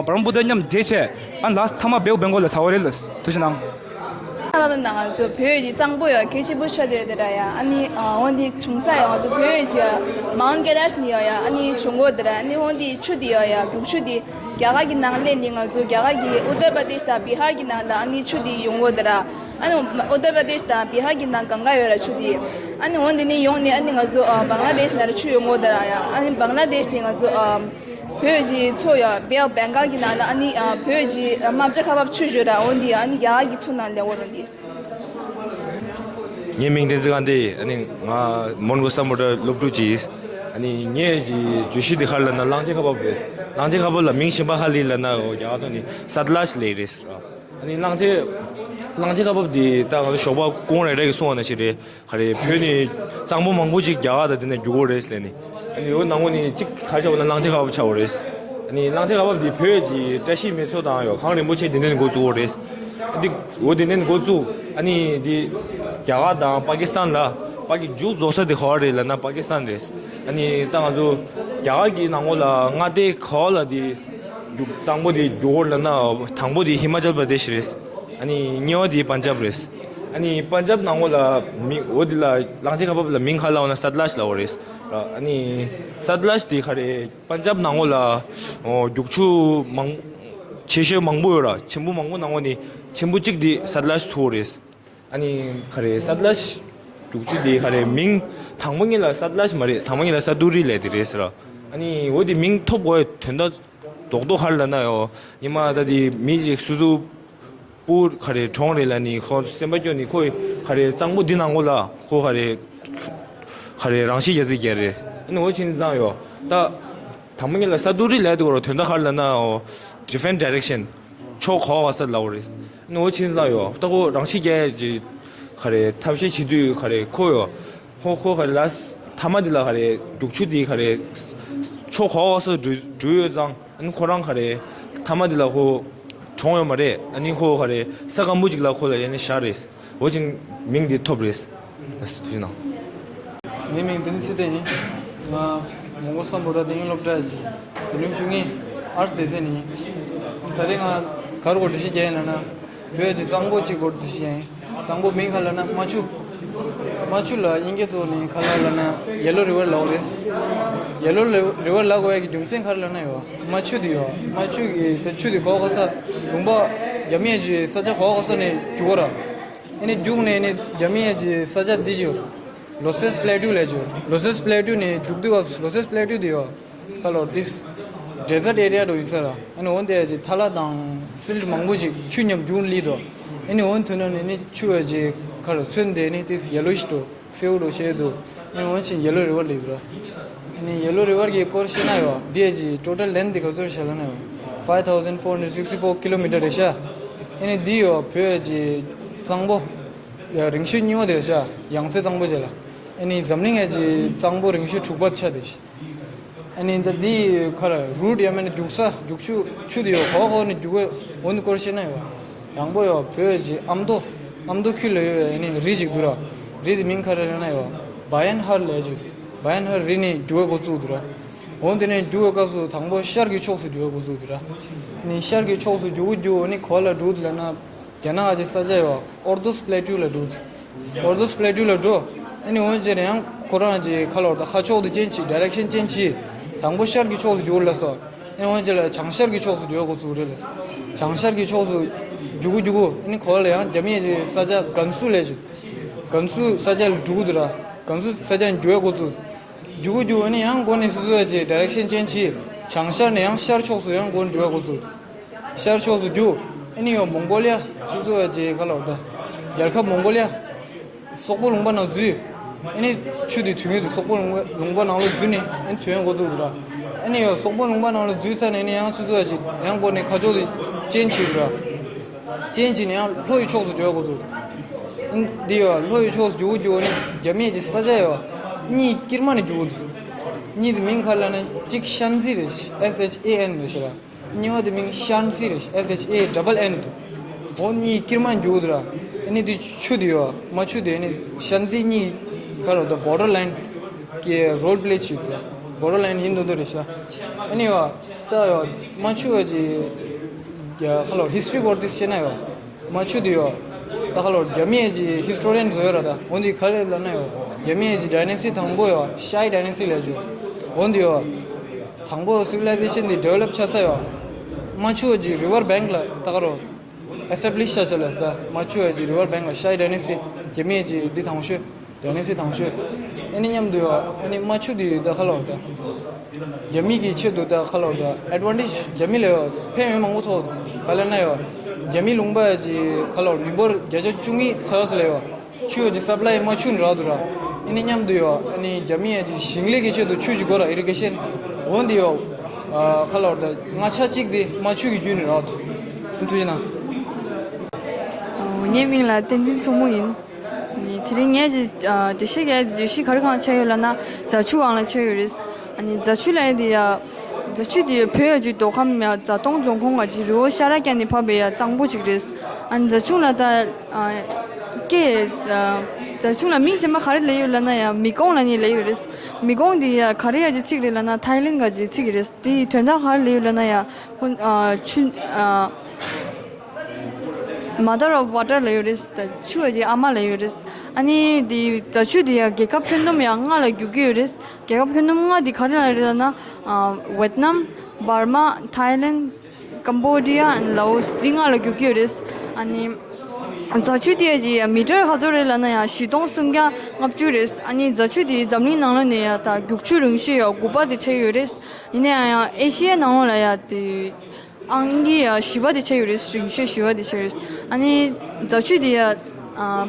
བྷ་རམ་པུ་ཏྲ་མཉམ་འདྲེས་བྱས། ཨ་ནི་ལ་སྟག་མ་བེའུ་བེང་གོལ་ལ་ཚ་བ་རེད་ལ། ཐུགས་རྗེ་གནང་། ཨ་བ་ན་ང་ཚོ་བོད་ཀྱི་གཙང་པོ་ཡ་གལ་ཆེན་པོ་ཆགས་བསྡད་ཡོད་དེ་ར་ཡ། ཨ་ནི་འོན་ཏེ་བྱུང་ས་ཡ་ང་ཚོ་བོད་ཀྱི་མའུནཊ་ཀེ་ལཱཤ་ནས་ཡ་ཡ་ཨ་ནི་བྱུང་གོ་དེ་ར། ཨ་ནི་འོན་ཏེ་ཆུ་དེ་ཡ་ཡ་རྒྱུག་ཆུ་དེ་རྒྱ་གར་གྱི་ནང་སླེབས་ནས་ང་ཚོ་རྒྱ་གར་གྱི་ཨུ་ཏར་པ་དེཤ་དང་བི་ཧར་གྱི་ནང་ལ་ཨ་ནི་ཆུ་དེ་ཡོང་གོ་དེ་ར། ཨ་ནི་ཨུ་ཏར་པ་དེཤ་དང་བི་ཧར་གྱི་ནང་གངྒཱ་ཡོད་ར་ཆུ་དེ། ཨ་ནི་འོན་ཏེ་ནས་ཡོང་ནས་ཨ་ནི་ང་ཚོ་བང་ལ་དེཤ་ནང་ལ་ཆུ་ཡོང་གོ་དེ་ར་ཡ། ཨ་ནི་བང་ལ་དེཤ་ནས་ང་ཚོ་བོད་ཀྱི་མཚོ་ཡ་བེ་ཨོཕ་བེང་གལ་གྱི་ནང་ལ་ཨ་ནི་བོད་ཀྱི་རྨ་བྱ་ཁ་འབབ་ཆུ་ཡོད་ར། འོན་ཏེ་ཨ་ནི་རྒྱ་གར་གྱི་མཚོ་ནང་ལ་འོ་ར་འདི། ངའི་མིང་བསྟན་འཛིན་དགའ་ལྡན། ཨ་ནི་ང་མོན་གྷོ་སམ་བྷོ་ཊ་སློབ་ཕྲུག་ཅིག་ཨ་ནི་ངའི་བརྗོད་གཞི་འདི་ག་རེ་ལབ་ན་གླང་ཆེན་ཁ་འབབ་རེད། གླང་ཆེན་ཁ་འབབ་ལ་མིང་གཞན་པ་ག་རེ་ལབ་ན་འོ་རྒྱ་གར་ཐོག་ནས་སཏ་ལཱཇ་ལབ་རེད། ཨ་ནི་གླང་ཆེན་གླང་ཆེན་ཁ་འབབ་འདི་ད་ང་ཚོ་ཞོགས་པ་ཀོང་རེ་རེ་གི་གསུང་བ་ནང་བཞིན་རེད། ག་རེ་བོད་ནས་གཙང་པོ་མང་པོ་ཅིག་རྒྱ་གར་དང་དེ་ནས་རྒྱུག་གོ་རེད་ཟེར་ནས། ཨ་ནི་འོ་ནང་ངོ་ནས་གཅིག་ག་རེ་ཆགས་པ་ན་གླང་ཆེན་ཁ་འབབ་ཆགས་པ་རེད། ཨ་ནི་གླང་ཆེན་ཁ་འབབ་འདི་བོད་ཀྱི་བཀྲ་ཤིས་མེ་མཚོ་དང་ཡོ་གངས་རིན་པོ་ཆེ་དེ་འདྲ་ནས་འགོ་བཙུགས་པ་རེད། འདི་འོ་དེ་འདྲ་ནས་འགོ་བཙུགས། ཨ་ནི་འདི་རྒྱ་གར་དང་པ་ཀི་སི་ཐན་ལ་པ་ཀི་རྒྱུག་རྫོགས་ས་དེ་ག་བ་རེད་ལབ་ན་པ་ཀི་སི་ཐན་རེད། ཨ་ནི་ད་ང་ཚོ་རྒྱ་གར་གྱི་ནང་ལོགས་ལ་མངའ་སྡེ་ག་བ་ལ་འདི་རྒྱུག་གཙང་པོ་འདི་རྒྱུག་གོ་ལབ་ན་དང་པོ་འདི་ཧི་མ་ཅལ་པར་དེཤ་རེད། ཨ་ནི་གཉིས་པ་འདི་པན་ཇབ་རེད། ཨ་ནི་པན་ཇབ་ནང་ལོགས་ལ་མིང་འོ་འདི་ལ་གླང་ཆེན་ཁ་འབབ་ལ་མིང་ག་རེ་ལབ་ན་སཏ་ལཱཇ་ལབ་པ་རེད། ཨ་ནི་སཏ་ལཱཇ་འདི་ག་རེ་པན་ཇབ་ནང་ལོགས་ལ་འོ་རྒྱུག་ཆུ་མང་ཆེ་ཤོས་མང་པོ་ཡོད་ར། ཆེན་པོ་མང་པོ་ནང་ལོགས་ནས་ཆེན་པོ་གཅིག་འདི་སཏ་ལཱཇ་ཚུགས་པ་རེད། ཨ་ནི་ག་རེ་སཏ་ལཱཇ་རྒྱུག་ཆུ་འདི་ག་རེ་མིང་དང་པོ་ཉིད་ལ་སཏ་ལཱཇ་མ་རེད། དང་པོ་ཉིད་ལ་ས་ཏུ་རི་ལབ་དེ་རེད་ཟེར་ར། ཨ་ནི་འོ་དེ་མིང་ཐོབ་དགོས་དོན་དག་རྡོག་རྡོག་ག་རེ་ལབ་ན་ཡོ། ཉི་མ་ད་དེ་མི་ཅིག་སོ་སོ་སྤུ་ག་རེ་གྲོངས་རེད་ལབ་ནི་ཁོ་སེམས་པ་སྐྱོ་ནི་ཁོ་ག་རེ་གཙང་པོ་འདི་ནང་ལོགས་ལ་ཁོ་ག་རེ་ག་རེ་རང་ཤི་རྒྱག་རྩིས་རྒྱག་རེད། ཨ་ནི་འོ་ཕྱིན་ཙང་ཡོ་ད། དང་པོ་ཉིད་ལ་ས་ཏུ་རི་ལབ་དུས་དོན་དག་ག་རེ་ལབ་ན་འོ་different direction ཕྱོགས་ག་བ་ག་ས་ལབ་པ་རེད། ཨ་ནི་འོ་ཕྱིན་ཙང་ཡོ་ད་ཁོ་རང་ཤི་རྒྱག་ཡ་ཅིག་ག་རེ་ཐབས་ཤེས་བྱེད་དུས་ག་རེ་ཁོ་ཡོ། ཁོ་ཁོ་ག་རེ་ལ་མཐའ་མ་འདི་ལ་ག་རེ་རྒྱུག་ཆུ་འདི་ག་རེ་ཕྱོགས་ག་བ་ག་ས་འགྲོ་འགྲོ་ཡོད་ཙང་། ཨ་ནི་ཁོ་རང་ག་རེ་མཐའ་མ་འདི་ལ་ཁོ་གྲོངས་ཡོད་མ་རེད། ཨ་ནི་ཁོ་ག་རེ་ས་སྐམ་པོ་ཅིག་ལ་ཁོ་ལ་ཡ་ནི་བཞག་རེད། འོ་ཅིན་མིང་འདི་ཐོབ་རེད། ད་སི་ཐུ་ནང་། ངའི་མིང་བསྟན་འཛིན་ཚེ་བརྟན་ཡིན། ང་མོན་གྷོ་སམ་བྷོ་ཊ་དེ་སྔོན་སློབ་གྲྭ་གི་འཛིན་རིམ་བཅུ་གཉིས་ཨར་ཊི་སི་སྡེ་ཚན་ཡིན། ད་རེས་ང་ག་རེ་སྐོར་འགྲེལ་བཤད་རྒྱག་ཡིན་ལབ་ན། བོད་ཀྱི་གཙང་པོ་གཅིག་སྐོར་འགྲེལ་བཤད་རྒྱག་ཡིན། གཙང་པོ་མིང་ག་རེ་ལབ་ན་རྨ་ཆུ། རྨ་ཆུ་ལ་དབྱིན་སྐད་ཐོག་ནས་ག་རེ་ལབ་ན་ཡེ་ལོ་རི་ཝར་ལབ་པ་རེད། ཡེ་ལོ་རི་ཝར་ལབ་དགོས་ཡ་གི་རྒྱུ་མཚན་ག་རེ་ལབ་ན་ཡོ། རྨ་ཆུ་དེ་ཡོ། རྨ་ཆུ་གི་ད་ཆུ་དེ་ག་བ་ག་ས་ལུང་པ་རྒྱ་མི་ཡ་གི་ས་ཆ་ག་བ་ག་ས་ནས་རྒྱུག་གོ་ར། ཨ་ནི་རྒྱུག་ནས་ཨ་ནི་རྒྱ་མི་ཡ་གི་ས་ཆ་འདི་ཅིག་ཡོད། ལོ་སེས་པ་ལེ་ཊུ་ལབ་ཅིག་ཡོད། ལོ་སེས་པ་ལེ་ཊུ་ནས་རྒྱུག་དུས་སྐབས་ལོ་སེས་པ་ལེ་ཊུ་དེ་ཡོད། ཁ་ལོར་ཏིས་ཌེ་ཛར་ཊི་ཨེ་རི་ཡ་འདྲ་ཡོད་ས་ར། ཨ་ནི་འོ་དེ་ཡ་གི་ཐལ་བ་དང་སིལ་མང་པོ་ཅིག་ཆུ་མཉམ་རྒྱུག་སླེབས་འདུག་ཨ་ནི་འོ་དེ་ནང་ནས་ནི་ཆུ་ཡ་གི་ཁ་ལོར་ཚོན་དེ་ནི་ཏིས་ཡེ་ལོ་ཤི་འདུག་སེར་པོ་འདྲ་བྱས་འདུག་ཨ་ནི་འོ་ཕྱིན་ཡེ་ལོ་རི་ཝར་སླེབས་འདུག་ར། ཨ་ནི་ཡེ་ལོ་རི་ཝར་གྱི་སྐོར་བཤད་ན་ཡོ། འདི་ཡ་གི་ཊོ་ཊལ་ལེན་ཐི་ག་ཚོད་རེད་ཤག་ལབ་ན་ཡོ། ཕའིབ་ཐའུ་ཟན་ཕོར་ཧན་ཌེ་ཌི་སིག་སི་ཕོར་ཀི་ལོ་མི་ཊར་རེད་ཤག་ཨ་ནི་འདི་ཡོ་བོད་ཀྱི་གཙང་པོ་རིང་ཤོས་གཉིས་པ་དེ་རེད་ཤག་ཡང་རྩེ་གཙང་པོ་བྱས་ལ། ཨ་ནི་འཛམ་གླིང་ཡ་གི་གཙང་པོ་རིང་ཤོས་དྲུག་པ་ཆགས་བསྡད་ཤག་ཨ་ནི་ད་འདི་ཁ་ལོར་རུ་ཊི་ཡ་མེད་ན་རྒྱུག་ས་རྒྱུག་ཆུ་ཆུ་དེ་ཡོ་ག་བ་ག་བ་ནས་རྒྱུག་གི་འོ་འདི་སྐོར་བཤད་ན་ཡོ། དང་པོ་ཡོ་བོད་ཀྱི་ཨ་མདོ། ཨ་མདོ་ཁུལ་ལ་ཡོད་ཨ་ནི་རི་ཅིག་འདུག་ར། རི་དེ་མིང་ག་རེ་ལབ་ན་ཡོ། བ་ཡན་ཧར་ལབ་ཅིག་བ་ཡན་ཧར་རི་ནས་རྒྱུག་གི་འགོ་བཙུགས་འདུག་ར། འོ་དེ་ནས་རྒྱུག་གི་སྐབས་སུ་དང་པོ་ཤར་གྱི་ཕྱོགས་སུ་རྒྱུག་གི་འགོ་བཙུགས་འདུག་ར། ཨ་ནི་ཤར་གྱི་ཕྱོགས་སུ་རྒྱུག་གི་རྒྱུག་ཨ་ནི་ག་བ་ལ་འགྲོ་འདུག་ལབ་ན། རྒྱ་ནག་གི་ས་ཆ་ཡོ་ཨོར་དུས་པ་ལེ་ཊུ་ལ་འགྲོ། ཨོར་དུས་པ་ལེ་ཊུ་ལ་འགྲོ། ཨ་ནི་འོན་ཀྱང་ཡང་ཁོ་རང་གི་ཁ་ལོར་ད་ཁ་ཕྱོགས་དེ་ཅན་ཅིག་ཌའི་རེག་ཤན་ཅན་ཅིག་དང་པོ་ཤར་གྱི་ཕྱོགས་སུ་རྒྱུག་ལབ་སོང་ ཨེ་འོན་ཅི་ལ་བྱང་ཤར་གྱི་ཕྱོགས་སུ་འགྱུར་བ་འགོ་ཚུགས་རེད་ལས། བྱང་ཤར་གྱི་ཕྱོགས་སུ་རྒྱུག་གུ་རྒྱུག་གུ་ཨེ་ནི་གོ་ལ་ཡང་རྒྱ་མིའི་ཅི་ས་ཆ་ཀན་སུའུ་ལས་ཅི། ཀན་སུའུ་ས་ཆ་ལ་འགྲོ་གི་འདུག་ར། ཀན་སུའུ་ས་ཆ་འགྱུར་བ་འགོ་ཚུགས། རྒྱུག་གུ་རྒྱུག་གུ་ཨེ་ནི་ཡང་འགོ་ནས་སུ་སུ་ཡ་ཅི་ཌི་རེག་ཤན་ཅེན་ཇི་བྱས། བྱང་ཤར་ནས་ཡང་ཤར་ཕྱོགས་སུ་ཡང་འགོ་འགྲོ་བ་འགོ་ཚུགས། ཤར་ཕྱོགས་སུ་རྒྱུག་ཨེ་ནི་ཡང་མོང་གོ་ལི་ཡ་སུ་སུ་ཡ་ཅི་ག་ལ་བ་ད། རྒྱལ་ཁབ་མོང་གོ་ལི་ཡ། སོག་པོ་ལུང་པ་ནང་འཛུལ། ཨ་ནི་ཆུ་དེ་དུས་ངེས་དུ་སོག་པོ་ལུང་པ་ལུང་པ་ནང་ལ་འཛུལ་ནས་ཨ་ནི་དུས་ཡང་འགོ་བཙུགས་འདུག་ར། ཨ་ནི་ཡང་སོག་པོ་ལུང་པ་ནང་ལ་འཛུལ་ཚར་ནས་ནི་ཡང་ཆུ་ཚོད་ཅིག་ཡང་འགོ་ནས་ཁ་ཕྱོགས་དེ་ཅན་བྱས་འདུག་ར། ཅན་བྱས་ནས་ཡང་ལྷོ་ཡི་ཕྱོགས་སུ་འགྱོ་འགོ་བཙུགས་འདུག་ཨ་ནི་འདི་ཡང་ལྷོ་ཡི་ཕྱོགས་སུ་འགྱོ་འགོ་འགྱོ་ནི་རྒྱ་མིའི་ཅི་ས་ཆ་ཡང་གཉིས་ཀིར་མ་ནས་འགྱོ་འགོ་འདུག་གཉིས་དེ་མིང་ག་རེ་ལབ་ན་གཅིག་ཤན་ཙི་རེད། ཨེས་ཨེཆ་ཨེ་ཨེན་རེད་ཤག་ར། གཉིས་པ་དེ་མིང་ཤན་ཙི་རེད། ཨེས་ཨེཆ་ཨེ་ཌབ་བལ་ཨེན་འདུག་འོ་གཉིས་ཀིར་མ་འགྱུར་འདུག་ར། ཨ་ནི་དེ་ཆུ་དེ་ཡོད་རྨ་ཆུ་དེ་ཨ་ནི་ཤན་ཙི་གཉིས་ག་རེ་ད་བོར་ཌར་ལའིན་གི་རོལ་པི་ལེ་བྱེད་འདུག་ར། བོར་ཌར་ལའིན་ཡིན་འདུག་འདུག་རེད་ཤག་ཨ་ནི་ཡོད་ད་ཡོད་རྨ་ཆུ་ཡོད་ཅི་ཡ་ཁ་ལོ་ཧི་སི་ཊོ་རི་བོར་ཏིས་བྱས་ན་ཡོད། རྨ་ཆུ་དེ་ཡོད། ད་ཁ་ལོ་རྒྱ་མིའི་ཅི་ཧི་སི་ཊོ་རི་ཡན་བཟོ་ཡོད་ར། ད་འོ་འདི་ག་རེ་ལབ་ན་ཡོད་རྒྱ་མིའི་ཅི་ཌའི་ནེ་སི་ཊི་དང་པོ་ཡོད་ཤའི་ཌའི་ནེ་སི་ཊི་ལབ་ཅོ། འོ་འདི་ཡོད། དང་པོ་སི་ཝི་ལའི་ཟེ་ཤན་འདི་ཌི་ཝེ་ལོབ་ཆགས་ས་ཡོད། རྨ་ཆུ་ཅི་རི་ཝར་བེང་ལ་ད་ག་རོ་ཨེ་སི་ཊེབ་ལིཤ་ཆགས་ཆ་ལ་ད་རྨ་ཆུ་ཅི་རི་ཝར་བེང་ལ་ཤའི་ཌའི་ནེ་སི་ཊི་རྒྱ་མིའི་ཅི་འདི་དང་ཤོས་ཌའི་ནེ་སི་ཊི་དང་ཤོས། ཨ་ནི་མཉམ་དུ་ཡོད་ཨ་ནི་རྨ་ཆུ་འདི་ད་ག་ལོར་ད་རྒྱ་མི་གི་ཆེད་དུ་ད་ག་ལོར་ད་ཨེ་ཌི་ཝན་ཊེཇ་རྒྱ་མི་ལ་ཡོད་ཕན་ཡོན་མང་པོ་ཐོགས་འདུག་ག་ལ་ན་ཡོད་རྒྱ་མི་ལུང་པ་ཅི་ག་ལོར་མི་འབོར་བརྒྱ་ཆ་བཅུ་གཉིས་ཚར་ས་ལ་ཡོད། ཆུ་ཡོད་ཀྱི་སབ་ལའི་རྨ་ཆུ་ནས་རག་འདུག་ར། ཨ་ནི་མཉམ་དུ་ཡོད་ཨ་ནི་རྒྱ་མི་ཡ་ཅིག་ཞིང་ལས་ཀྱི་ཆེད་དུ་ཆུ་ཅིག་དགོས་ར་ཨི་རི་གེ་ཤན། འོན་ཏེ་ཡོད། ཁ་ལོར་ད་ལྔ་ཆ་གཅིག་དེ་རྨ་ཆུ་གི་བརྒྱུད་ནས་རག་འདུག་ཐུགས་རྗེ་གནང་། ངའི་མིང་ལ་བསྟན་འཛིན་མཚོ་མོ་ཡིན། ཨ་ནི་དེ་རིང་ངས་ཀྱི་འགྲེལ་བཤད་རྒྱག་འགྲེལ་བཤད་ག་རེ་གང་བྱས་ཡོད་ལབ་ན་རྫ་ཆུ་སྒང་ལ་བྱས་ཡོད་རེད། ཨ་ནི་རྫ་ཆུ་ལབ་ཡ་དེ་ཡ། རྫ་ཆུ་དེ་བོད་ཡ་གཅིག་མདོ་ཁམས་ཡ་རྫ་སྟོང་རྫོང་ཁོངས་ཀྱི་རི་བོ་ཤ་ར་ཀྱ་ནས་བབས་པའི་ཡ་གཙང་པོ་གཅིག་རེད། ཨ་ནི་རྫ་ཆུ་ལ་ད་ཨ་སྐད་ཨ་རྫ་ཆུ་ལ་མིང་གཞན་པ་ག་རེ་ལབ་ཡོད་ལབ་ན་ཡ་མི་ཀོང་ལབ་ནས་ལབ་ཡོད་རེད། མི་ཀོང་དེ་ཡ་ག་རེ་ཡ་གཅིག་ཚིག་རེད་ལབ་ན་ཐའི་ལེན་ག་གཅིག་ཚིག་རེད། དེའི་དོན་དག་ག་རེ་ལབ་ཡོད་ལབ་ན་ཡ་ཁོ་ཨ་ཆུ་ཨ། Mother of Water ལབ་ཡོད་རེད། ད་ཆུ་ཡ་གི་ཨ་མ་ལབ་ཡོད་རེད། ཨ་ནི་དེ་རྫ་ཆུ་དེ་ཡ་རྒྱལ་ཁབ་ཁྱོན་བསྡོམས་ཡ་ལྔ་ལ་རྒྱུག་གི་ཡོད་རེད། རྒྱལ་ཁབ་ཁྱོན་བསྡོམས་ལྔ་དེ་ག་རེ་ལ་རེད་ལབ་ན། ཝེ་ཏི་ནམ། འབར་མ། ཐའི་ལེན། ཀམ་བོ་ཌི་ཡ། ལའོ་སི་འདི་ལྔ་ལ་རྒྱུག་གི་ཡོད་རེད། ཨ་ནི། རྫ་ཆུ་དེ་ཡ་གི་མི་ཊར་ག་ཚོད་རེད་ལབ་ན་ཡ་བཞི་སྟོང་སུམ་བརྒྱ་ལྔ་བཅུ་རེད། ཨ་ནི་རྫ་ཆུ་དེ་འཛམ་གླིང་ནང་ལོགས་ནས་ཡ་ད་རྒྱུག་ཆུ་རིང་ཤོས་ཡ་དགུ་པ་དེ་ཆགས་ཡོད་རེད། ཡིན་ན་ཡང་ཨེ་ཤི་ཡའི་ནང་ལོགས་ལ་ཡ་དེ། ཨང་ཀི་ཡ་བཞི་པ་དེ་ཆགས་ཡོད་རེད། རིང་ཤོས་བཞི་པ་དེ་ཆགས་ཡོད་རེད། ཨ་ནི་རྫ་ཆུ་དེ་ཡ་ཨ་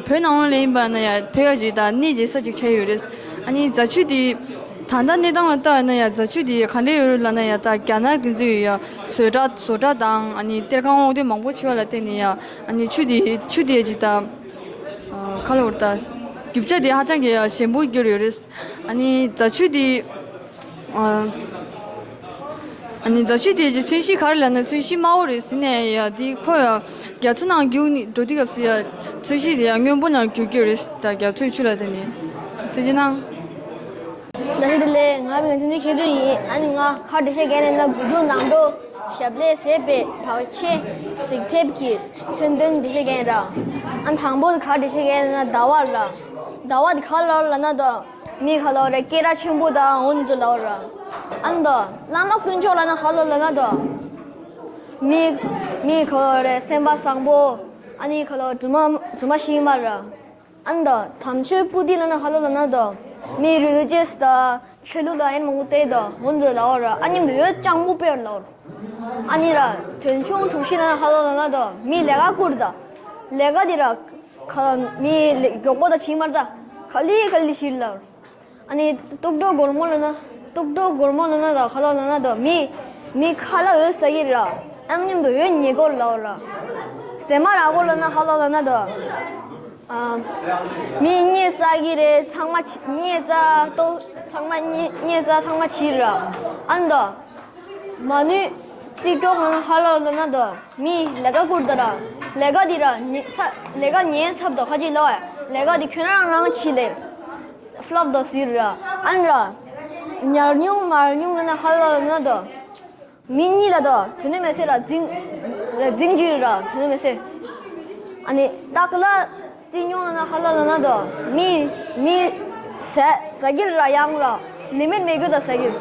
བོད་ནང་ལོགས་ལ་ཡིན་པ་ན་ཡ་བོད་ཡ་གཅིག་ད་གནས་མཇལ་ས་གཅིག་ཆགས་ཡོད་རེད། ཨ་ནི་རྫ་ཆུ་དེ་ད་ལྟ་གནས་སྟངས་ལ་ལྟ་ཡ་ན་ཡ་རྫ་ཆུ་དེ་ག་འདྲས་ཡོད་རེད་ལབ་ན་ཡ་ད་རྒྱ་ནག་དེ་ཚོས་ཡ་བཟོ་གྲྭ་བཟོ་གྲྭ་དང་ཨ་ནི་གཏེར་ཁ་སྔོག་འདོན་མང་པོ་བྱས་པ་ལ་བརྟེན་ནས་ཡ་ཨ་ནི་ཆུ་དེ་ཆུ་དེ་ཡ་གཅིག་ད་ཨ་ག་ལབ་དགོས་རེད། ད་རྒྱུ་ཆ་དེ་ཧ་ཅང་གི་ཡ་ཞན་པོ་གྱུར་ཡོད་རེད། ཨ་ནི་རྫ་ཆུ་དེ། ཨ་ནི་རྫ་ཆུ་དེ་གི་མཚོན་བྱེད་ག་རེ་ལབ་ན་མཚོན་བྱེད་དམའ་བོ་རེད་ཟེར་ནས་ཡ་དེ་ཁོ་ཡ་རྒྱ་མཚོ་ནང་རྒྱུག་ནི་འགྲོ་དུས་སྐབས་སུ་ཡ་མཚོན་བྱེད་དེ་ཡ་སྔོན་པོ་ནང་རྒྱུག་གི་རེད། ད་རྒྱ་མཚོའི་ཆུ་ལ་བརྟེན་ནས་ཐུགས་རྗེ་གནང་། བཀྲ་ཤིས་བདེ་ལེགས། ང་མིང་བསྟན་འཛིན་མཁས་མཛོད་ཡིན། ཨ་ནི་ང་ག་རེ་འགྲེལ་བཤད་རྒྱག་ནས་ན་དགུ་ཐུག་ནང་དུ་ཞབས་ལས་ཟད་པའི་བག་ཕྱེ་གཟིག་ཐེབས་ཀྱི་མཚོན་དོན་འགྲེལ་བཤད་རྒྱག་ནས་ད། ཨ་ནི་དང་པོ་ག་རེ་འགྲེལ་བཤད་རྒྱག་ནས་ན་ཟླ་བ་ལ་ཟླ་བ་དེ་ག་ལ་ལབ་ན་ད། མི་ག་ལོ་རེ་སྐད་གྲགས་ཆེན་པོ་དང་འོ་ནི་ཚོ་ལོ་ར། ཨ་ནི་དོ་བླ་མ་དཀོན་མཆོག་ལབ་ན་ག་ལོ་ལབ་ན་དོ། མི་མི་ག་ལོ་རེ་སེམས་པ་བཟང་པོ། ཨ་ནི་ག་ལོ་རྫུན་མ་རྫུན་མ་ཤི་མ་ར། ཨ་ནི་དོ་དམ་ཆོས་པུ་ཏི་ལབ་ན་ག་ལོ་ལབ་ན་དོ། མི་རི་ལི་ཇི་ཡས་དང་ཆོས་ལུགས་ལ་ཡན་མང་པོ་བལྟས་དོ་འོ་ནི་ཚོ་ལོ་ར། ཨ་ནི་མི་འོད་ལྕང་པོ་དཔེ་ལོ་ར། ཨ་ནི་ར་དོན་ཆུང་དྲུག་བཞི་ལབ་ན་ག་ལོ་ལབ་ན་དོ་མི་ལས་ཀ་བཀུར་དང་། ལས་ཀ་དེ་ར། ཁ་མི་མགྱོགས་པོ་དང་ཕྱིན་མར་ད། ག་ལེ་ག་ལེ་ཤི་ལ། ཨ་ནི་ཏོག་ཏོ་སྒོར་མོ་ལབ་ན། ཏོག་ཏོ་སྒོར་མོ་ལབ་ན་ད་ག་ལོ་ལབ་ན་ད་མི། མི་ཁ་ལ་འོད་ཟ་གི་ར། ཨ་མཉམ་དུ་འོད་ཉེ་སྐོར་ལ་འོ་ར། ཟེ་མ་ར་སྐོར་ལབ་ན་ག་ལོ་ལབ་ན་ད། ཨ། མི་རྙེད་ས་གི་རེད་ཚང་མ་ཕྱི་རྙེད་ས་ཏོ་ཚང་མ་རྙེད་རྙེད་ས་ཚང་མ་ཕྱི་ར། ཨ་ནི་ད། མ་ནུས་རྩིས་སྐྱོང་ང་ཧ་ལོ་ལ་ན་དོ། མི་ལས་ཀ་བསྐུར་དོ་ར། ལས་ཀ་འདི་ར་ཉེ་ཚ་ལས་ཀ་ཉེ་ཚབ་དོ་ཁ་ཅིག་ལོ། ལས་ཀ་འདི་ཁྱོད་རང་རང་བྱིས་ལས། ཕློབ་དོ་ཟེར་ར། ཨན་ར། ཉར་ཉུང་མར་ཉུང་ལ་ན་ཧ་ལོ་ལ་ན་དོ། མི་གཉིས་ལ་དོ་དོ་ནི་མེད་ཟེར་ར་འཛིང་། འཛིང་རྒྱུ་ར་དོ་ནི་མེད་ཟེར། ཨ་ནི་སྟག་ལ། རྩིས་ཉུང་ལ་ན་ཧ་ལོ་ལ་ན་དོ། མི་མི་ཟ་ཟ་གིར་ར་ཡང་ར། ལི་མིཊ་མེད་རྒྱུ་དང་ཟ་གིར།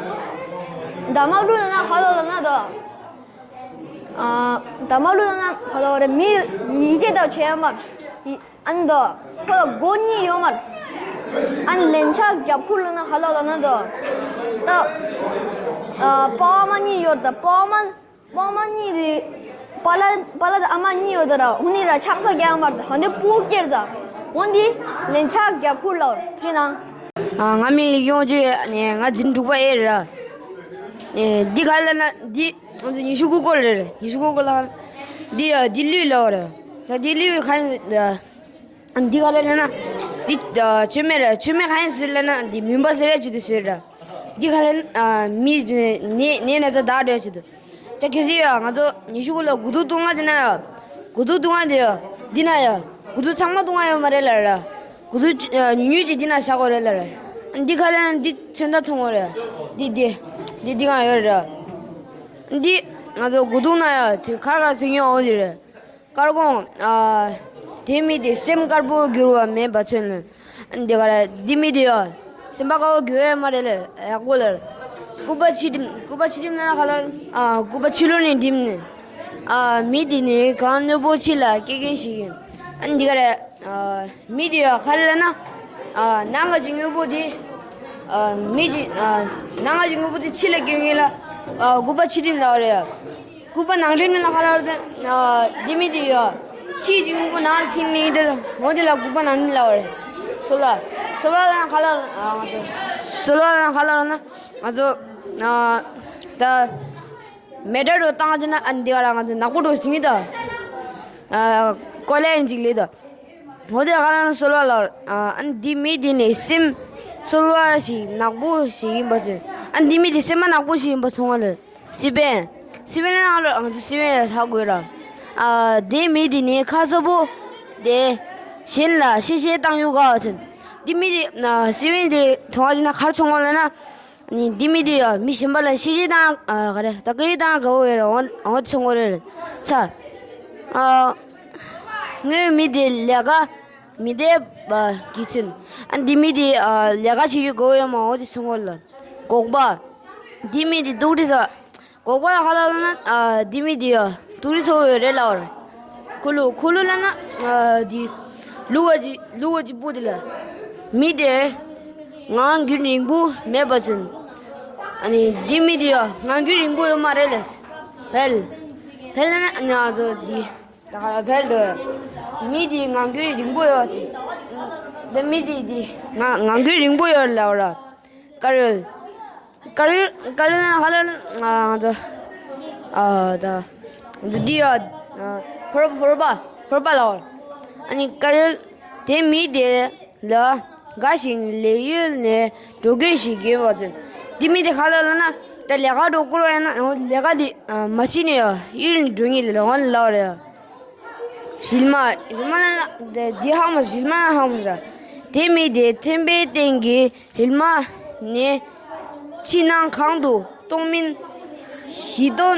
ད་མ་བླུ་ལ་ན་ཧ་ལོ་ལ་ན་དོ། ཨ། ད་མ་ལུས་ན་ཁ་ལོ་རེ་མི་ཡིད་ཆེས་དང་བྱེད་ཡ་མར། ཨན་དོ། ཁོ་ལ་མགོ་གཉིས་ཡོད་མར། ཨན་ལན་ཆགས་རྒྱབ་ཁུར་ལ་ན་ཁ་ལོ་ལ་ན་དོ། ད། ཨ། པ་མ་གཉིས་ཡོད་ད་པ་མ། པ་མ་གཉིས་རེད། པ་ལ་པ་ལ་ཨ་མ་གཉིས་ཡོད་ད་ར་ཧུ་ནི་ར་ཆགས་ས་རྒྱ་མར་ད་ཧ་ནི་པུ་ཀེར་ད། འོན་ཏེ་ལན་ཆགས་རྒྱབ་ཁུར་ལ་ཅི་ན། ཨ། ང་མིང་ལི་ཡོང་ཅི་ནས་ང་འཛིན་དྲུག་པ་ཨེ་ར། ཨེ། འདི་ག་ལ་ན་འདི། ང་ཚོ་ཉི་ཤུ་དགུ་སྐོར་རེད། ཉི་ཤུ་དགུ་སྐོར་ལ། འདི་ཡ་འདི་ལུས་ལ་བ་རེད། ད་འདི་ལུས་ག་ཡིན། འདི་ག་ལ་ལ་ན། འདི་ཆུ་མེ་རེད། ཆུ་མེ་ག་ཡིན་ཟེར་ལ་ན་འདི་མུན་པ་ཟེར་ར་ཅི་དུ་ཟེར་ར། འདི་ག་ལ་ན་མི་ནས་ནས་ན་ས་ད་རེད་ཅི་དུ། ད་གལ་སྲིད་ཡ་ང་ཚོ་ཉི་ཤུ་དགུ་ལ་དགུ་ཐུག་བཏུང་ང་ཅི་ན་ཡ། དགུ་ཐུག་བཏུང་ང་འདི་ཡ། འདི་ན་ཡ། དགུ་ཐུག་ཚང་མ་བཏུང་ང་ཡོད་མ་རེད་ལ་ར། དགུ་ཐུག་ཉུང་ཉུང་ཅིག་འདི་ན་བཞག་གོ་རེད་ལ་ར། འདི་ག་ལ་ན་འདི་ཚོན་མདའ་ཐོང་གོ་རེད། འདི་འདི་འདི་འདི་གང་ཡོད་རེད། འདི་ང་ཚོ་དགུ་ཐུག་ན་ཡ་དུས་ཁར་ཁར་ཚོན་ཉོ་འོང་འདི་རེད། དཀར་གོང་། ཨ། དེ་མི་དེ་སེམས་དཀར་པོ་འགྱུར་བ་མེད་པ་མཚོན། འདི་ག་ར་འདི་མི་དེ་ཡ། སེམས་པ་དཀར་པོ་འགྱུར་ཡ་མ་རེད་ལ་ཡག་པོ་ལ། སྐུད་པ་ཕྱི་འགྲིམ། སྐུད་པ་ཕྱི་འགྲིམ་ན་ཁ་ལ། ཨ། སྐུད་པ་ཕྱི་ལོགས་ནས་འགྲིམ་ནས། ཨ། མི་དེ་ནི་གང་གནོད་པོ་ཕྱི་ལ་སྐྱེལ་མཁན་ཞིག་ཡིན། ཨ། འདི་ག་ར། ཨ། མི་དེ་ཡ་ག་རེ་ལ་ན། ཨ། ནང་ག་གི་དངོས་པོ་དེ། ཨ། མི་གི། ཨ། ནང་ག་གི་དངོས་པོ་དེ་ཕྱི་ལ་སྐྱེལ་མཁན་ལ། ཨ། སྐུད་པ་ཕྱི་འགྲིམ་ལ་བ་རེད་ཡ། སྐུད་པ་ནང་འགྲིམ་ལ་ཁ་ལ་བར་དུ། ཨ། འདི་མི་དེ་ཡོད། ཕྱིའི་འཇིགས་སྐུད་ནང་ལ་ཁྱིམ་ནི་དེ་ལ་འོ་དེ་ལ་སྐུད་པ་ནང་འགྲིམ་ལ་བ་རེད། སོ་ལ། སོ་ལ་ལ་ཁ་ལ། ཨ། ང་ཚོ། སོ་ལ་ལ་ཁ་ལ་ལ་ན། ང་ཚོ། ཨ། ད། མེ་དྲ་རུ་བཏང་ཅི་ན་ཨ་འདི་ག་ར་ང་ཚོ་ནག་པོ་འགྲོ་སྲིད་ངེས་ད། ཨ། ཀོ་ལའི་འཇིག་ལེ་ད། འོ་དེ་ག་ར་ན་སོ་ལ་ལ། ཨ། འདི་མི་དེ་ནི་སེམས། སོ་ལ་ཞིག་ནག་པོ་ཞིག་ཡིན་པ་ཚོད། ཨ། འདི་མི་དེ་སེམས་པ་ནག་པོ་ཞིག་ཡིན་པ་ཚོ་ང་ལ། སི་པན། སི་པན་ལ་ང་ཚོ་སི་པན་ལ་ཧ་གོ་ར། ཨ། དེ་མི་དེ་ནི་ཁ་སོ་པོ། དེ། གཞན་ལ་ཤེས་ཤེས་བཏང་ཡོད་ག་བ་ཚོད། དེ་མི་དེ། ཨ། སི་པན་དེ་ཐོང་བ་ཅི་ན་གར་ཚོང་བ་ལ་ན། ནི་འདི་མི་དེ་ཡ་མི་གཞན་པ་ལ་ཤེས་ཤེས་དང་། ཨ། ག་རེ་ད་ག་ཡི་དང་ག་བོ་ཡོད་ར་འོང་འོང་ཚོང་བ་རེད་ཚ། ཨ། ངའི་མི་དེ་ལས་ཀ་མི་དེ་བ་གི་ཚུན། ཨ། འདི་མི་དེ། ཨ། ལས་ཀ་བྱེད་རྒྱུ་གོ་ཡོད་མ་འོ་དེ་སོང་གོ་ལ། སྒོག་པ། འདི་མི་དེ་སྡུག་རི་ས། སྒོག་པ་ལ་ཁ་ལ་ལ་ན། ཨ། འདི་མི་དེ་ཡ་སྡུག་རི་ཚོ་ཡོད་རེད་ལ་བར། ཁུ་ལུ་ཁུ་ལུ་ལ་ན། ཨ། དེ་ལུག་བ་ཅི་ལུག་བ་ཅི་པུ་དེ་ལ། མི་དེ་ངང་རྒྱུན་རིང་པོ་མེད་པ་ཚུན། ཨ་ནི་འདི་མི་དེ་ཡ་ངང་རྒྱུན་རིང་པོ་ཡོད་མ་རེད་ལ། བལ། བལ་ལ་ན་ང་ཚོ་འདི། ད་ག་ར་བལ་འགྲོ། མི་དེ་ངང་རྒྱུན་རིང་པོ་ཡོད་ཅིང་། ད་མི་དེ་དེ་ང་ངང་རྒྱུན་རིང་པོ་ཡོད་ལ་བ་ར། དཀར་ཡོལ། དཀར་ཡོལ་དཀར་ཡོལ་ན་ཧ་ལ་ང་ཚོ། ཨ། ད་ང་ཚོ་འདི་ཡ། ཨ། ཕོར་ཕོར་པ་ཕོར་པ་ལ་བ། ཨ་ནི་དཀར་ཡོལ་དེ་མི་དེ་ལ་དགའ་ཞིང་ལས་ཡུལ་ནས་འགྲོ་མཁན་ཞིག་ཡིན་པ་ཚོད། འདི་མི་དེ་ཧ་ལ་ལ་ན་ད་ལས་ཀ་འགྲོ་སྐོར་བ་ཡིན་ན་ལས་ཀ་དེ་མ་བྱས་ནས་ཡ་ཡུལ་ནས་འགྲོ་ངེས་ལ་འོང་ལ་བ་རེད། རིལ་མ། རིལ་མ་ལ་ན་དེ་དེ་ཧང་མ་རིལ་མ་ཧང་མ་ར། དེ་མི་དེ་ཐེམ་པའི་སྟེང་གི་རིལ་མ་ནས་ཕྱི་ནང་གང་དུ་གཏོང་མིན་གཞི་སྟོན་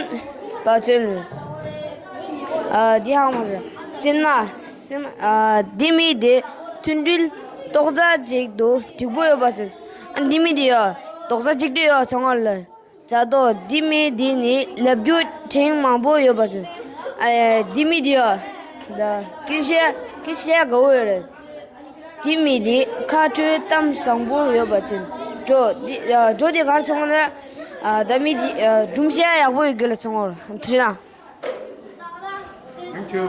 པ་ཚོས། ཨ། དེ་ཧང་མ་ར། སེམས་མ་སེམས། ཨ། དེ་མི་དེ་མཐུན་སྒྲིལ་རྡོག་རྩ་གཅིག་ཏུ་འགྲིག་པོ་ཡོད་པ་ཚོས། ཨ། དེ་མི་དེ་ཡ་རྡོག་རྩ་གཅིག་སྒྲིལ་ཡོད་ཚང་མ་ལ། བྱ་དོ། འདི་མི་འདི་ནི་ལབ་རྒྱུ་ཕྲན་མང་པོ་ཡོད་པ་ཚོ། ཨ། འདི་མི་འདི་ཡོད། ད་སྐད་ཆ་སྐད་ཆ་དགའ་བོ་ཡོད་རེད། འདི་མི་འདི་ཁ་འཕྲོད་གཏམ་བཟང་པོ་ཡོད་པ་ཚོ། འགྲོ་འདི་འགྲོ་འདི་གར་སོང་ན། ཨ། ད་མི་འདི་སྒྲུང་བཤད་ཡག་པོ་ཡོད་རྒྱུ་ལ་སོང་བར་ཐུགས་རྗེ་གནང་། Thank you.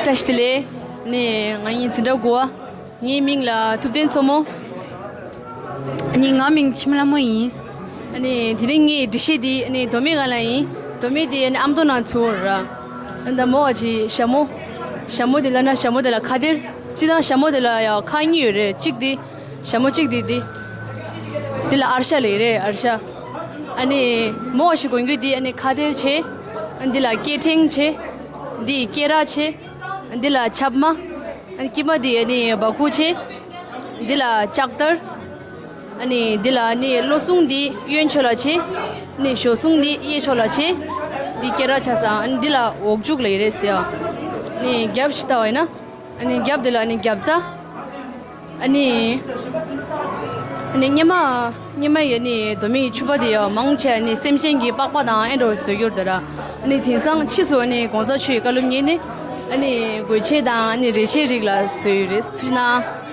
བཀྲ་ཤིས་བདེ་ལེགས། ནས་ང་ཡིན་འཛིན་གྲྭ་དགུ་པ། ངའི་མིང་ལ་ཐུབ་བསྟན་མཚོ་མོ། ཨ་ནི་ང་མིང་འཆི་མེད་ལྷ་མོ་ཡིན། ཨ་ནི་དེ་རིང་ངའི་འགྲེལ་བཤད་འདི་ཨ་ནི་མདོ་སྨད་ག་ལ་ཡིན། མདོ་སྨད་དེ་ཨ་ནི་ཨ་མདོ་ནང་ཚུར་ར། ཨ་ནི་ད་མོ་བ་ཅི་ཞྭ་མོ། ཞྭ་མོ་དེ་ལ་ན་ཞྭ་མོ་དེ་ལ་ཁ་གཏེར། སྤྱི་དང་ཞྭ་མོ་དེ་ལ་ཡང་ཁག་གཉིས་ཡོད་རེད། གཅིག་དེ་ ཞྭ་མོ་གཅིག་འདི་འདི། འདི་ལ་ཨར་ཤ་ལབ་རེད། ཨར་ཤ། ཨ་ནི་མོ་བ་ཞིག་གོན་རྒྱུ་འདི་ཨ་ནི་ཁ་གཏེར་བྱས། ཨ་འདི་ལ་སྐེ་ཕྲེང་བྱས། འདི་སྐེ་རགས་བྱས། ཨ་འདི་ལ་ཆབ་མ། ཨ་ནི་དཀྱིལ་མ་འདི་ཨ་ནི་སྦ་ཁུག་བྱས། འདི་ལ་ལྕགས་ཐར། ཨ་ནི་འདི་ལ་ཨ་ནི་བློ་སྲུང་འདི་གཡོན་ཕྱོགས་ལ་བྱས། ཨ་ནི་ཞོ་སྲུང་འདི་གཡས་ཕྱོགས་ལ་བྱས། འདི་སྐེ་རགས་ཆགས་སོང་། ཨ་ནི་འདི་ལ་འོག་འཇུག་ལབ་རེད་ཟེར་ཡ། ཨ་ནི་རྒྱབ་ཞིག་ལྟ་བ་ཡིན་ན། ཨ་ནི་རྒྱབ་འདི་ལ་ཨ་ནི་རྒྱབ་རྩ། ཨ་ནི། ཨ་ནི་སྔོན་མ། སྔོན་མ་ཡི་ཨ་ནི་མདོ་སྨད་ཀྱི་ཕྱུ་པ་དེ་ཡང་མང་ཆེ་ཨ་ནི་སེམས་ཅན་གྱི་པགས་པ་དང་ཨེ་འདྲ་བ་བཟོ་རྒྱུ་རེད་ད་ར། ཨ་ནི་དེང་སང་ཕྱིས་སུ་ཨ་ནི་གོང་ས་མཆོག་གི་བཀའ་སློབ་རྙེད་ནས། ཨ་ནི་གོས་ཆས་དང་ཨ་ནི་རས་ཆས་རིགས་ལ་བཟོས་ཡོད་རེད། ཐུགས་རྗེ་གནང་།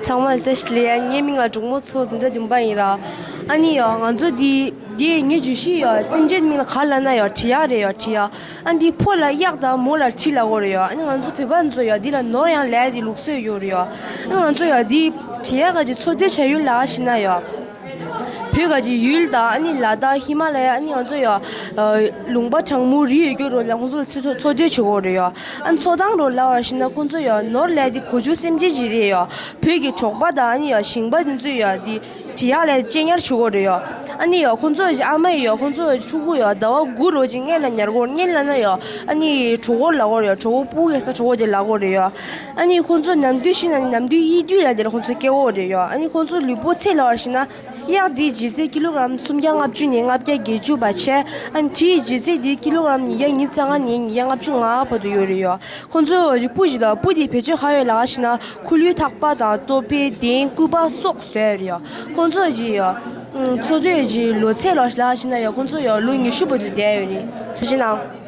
ཚང་མ་ལ་བཀྲ་ཤིས་བདེ་ལེགས། ངའི་མིང་ལ་གྲོགས་མོ་མཚོ། འཛིན་གྲྭ་བདུན་པ་ཡིན་ར། ཨ་ནི་ཡ་ང་ཚོ་འདི་འདི་ངའི་བརྗོད་གཞི་ཡ་སེམས་ཅན་མིང་ལ་ག་ལབ་ན་ཡ་འབྲི་གཡག་རེད་ཡ། འབྲི་གཡག། ཨ་འདི་ཕོ་ལ་གཡག་དང་མོ་ལ་འབྲི་ལབ་ཀྱི་ཡོད་རེད་ཡ། ཨ་ནི་ང་ཚོ་བོད་པ་ཚོ་ཡ་འདི་ལ་ནོར་ཡང་ལབ་ཡ་འདི་ལུགས་སྲོལ་ཡོད་རེད་ཡ། ཨ་ང་ཚོ་ཡ་འདི་འབྲི་གཡག་ག་ཅིག་འཚོ་སྡོད་བྱ་ཡུལ་ལ་ཞིག་ན་ཡ། བོད་ག་ཅིག་ཡུལ་དང་ཨ་ནི་ལ་དྭགས་ཧི་མ་ལ་ཡ། ཨ་ནི་ང་ཚོ་ཡ་ལུང་པ་གྲང་མོ་རི་ཡོད་རྒྱུ་རོ་ལ་ཁོང་ཚོ་ལ་འཚོ་འཚོ་སྡོད་བྱེད་ཀྱི་ཡོད་རེད་ཡ། ཨ་འཚོ་སྟངས་རོ་ལ་བ་ཞིག་ན་ཁོང་ཚོ་ཡ་ནོར་ལབ་ཡ་འདི་གོ་ཆུ་སེམས་ཅན་ཅིག་རེད་ཡ། བོད་ཀྱི་གྲོགས་པ་དང་ཨ་ནི་ཡ་ཞིང་པ་འདི་ཚོ་ཡ་འདི་འབྲི་གཡག་ལ་གཅེས་ཉར་བྱེད་ཀྱི་ཡོད་རེད་ཡ། ཨ་ནི་ཡ་ཁོང་ཚོ་ཡ་ཨ་མ་ཡ་ཁོང་ཚོ་ཕྲུ་གུ་ཡ་ཟླ་བ་དགུ་རོ་ཅིག་སྔོན་ལ་ཉར་གྱི་ཡོད། སྔོན་ལ་ན་ཡ་ཨ་ནི་གྲོད་ཁོག་ལབ་ཀྱི་ཡོད་རེད་ཡ། གྲོད་ཁོག་སྤུ་གས་ས་གྲོད་ཁོག་དེ་ལབ་ཀྱི་ཡོད་རེད་ཡ། ཨ་ནི་ཁོང་ཚོ་ནམ་དུས་ཤིག་ན་ནམ་དུས་དབྱར་དུས་ལ་དེར་ཁོང་ཚོ་སྐྱེ་གི་ཡོད་རེད་ཡ། ཨ་ནི་ཁོང་ཚོ་ལུས་པོ་ཚད་ལ་བ་ཞིག་ན། གཡག་འདིའི་ལྗིད་ཚད་ཀི་ལོ་གྲམ་སུམ་བརྒྱ་ལྔ་བཅུ་ནས་ལྔ་བརྒྱ་བརྒྱད་ཅུ་བར་ཆད། ཨ་ནི་གྲིའི་ལྗིད་ཚད་འདི་ཀི་ལོ་གྲམ་ཉིས་བརྒྱ་ཉི་ཤུ་རྩ་ལྔ་ནས་ཉིས་བརྒྱ་ལྔ་བཅུ་ང་བར་དུ་ཡོད་རེད་ཡ། ཁོང་ཚོ་སྤུ་ཞིག་དང་སྤུ་དེ་བེད་སྤྱོད་ག་ཡོད་ལབ་ཞིག་ན། ཁུ་ལུའི་ཐག་པ་དང་ལྟོ་ཕད་གདན་སྐུད་པ་སོགས་བཟོས་ཡོད་རེད་ཡ། ཁོང་ཚོ་ཡ་འཚོ་སྡོད་ཀྱི་ལོ་ཚད་ལ་ལབ་ཞིག་ན་ཡ་ཁོང་ཚོ་ཡ་ལོ་ཉི་ཤུ་བར་དུ་བསྡད་ཡོད་རེད། ཐུགས་རྗེ་གནང་།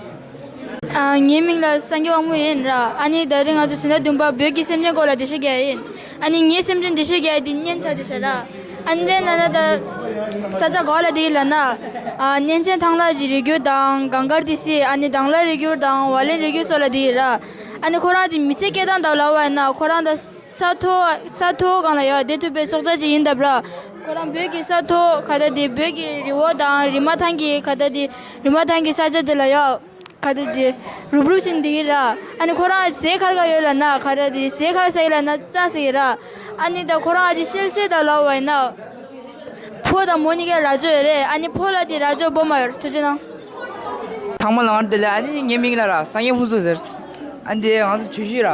ཨ། ངའི་མིང་ལ་སངས་རྒྱས་དབང་མོ་ཡིན་ར། ཨ་ནི་ད་རིང་ང་ཚོ་འཛིན་གྲྭ་བདུན་པ་བོད་ཀྱི་སེམས་ཅན་སྐོར་ལ་འགྲེལ་བཤད་རྒྱག་ཡིན། ཨ་ནི་ངའི་སེམས་ཅན་འགྲེལ་བཤད་རྒྱག་ཡ་དེ་སྙན་ཆ་དེ་ཤ་ར། ཨ་ནི་དེ་ན་ན་ད་ས་ཆ་ག་ལ་དེ་ལ་ན། ཨ། གནས་ཆེན་ཐང་ལྷ་གི་རི་རྒྱུད་དང་གངས་དཀར་ཏི་སེ། ཨ་ནི་དང་ལ་རི་རྒྱུད་དང་ཝ་ལན་རི་རྒྱུད་སོགས་ལ་དེ་ར། ཨ་ནི་ཁོ་རང་གི་མི་ཚེ་སྐྱེལ་སྟངས་དང་ལབ་པ་ཡིན་ན་ཁོ་རང་ད་ས་མཐོ་ས་མཐོ་སྒང་ལ་ཡོད་བསྡད་ཐུབ་པའི་སྲོག་ཆགས་ཅིག་ཡིན་སྟབས་ར། ཁོ་རང་བོད་ཀྱི་ས་མཐོ་ག་ད་དེ་བོད་ཀྱི་རི་བོ་དང་རི་མ་ཐང་གི་ག་ད་དེ་རི་མ་ཐང་གི་ས་ཆ་དེ་ལ་ཡོད། ག་ད་དེ་རུབ་རུབ་བྱས་འདི་གི་ར། ཨ་ནི་ཁོ་རང་ཟས་ག་རེ་ག་ཡོད་ལབ་ན་ག་ད་དེ་ཟས་ག་རེ་ཟ་གི་ལབ་ན་རྩྭ་ཟ་གི་ར། ཨ་ནི་ད་ཁོ་རང་ཨ་ཅེ་ཤེལ་ཤེལ་ད་ལབ་པ་ཡིན་ན། ཕོ་དང་མོ་གཉིས་ཀ་རྭ་ཅོ་ཡོད་རེད། ཨ་ནི་ཕོ་ལ་དེ་རྭ་ཅོ་སྦོམ་མ་ཡོད་རེད། ཐུགས་རྗེ་གནང་། ཚང་མ་ལ་ང་བདེ་ལེགས། ཨ་ནི་ངའི་མིང་ལ་ར་སངས་རྒྱས་ཕུན་ཚོགས་ཟེར། ཨ་ནི་དེ་ང་ཚོ་བརྗོད་གཞི་ར།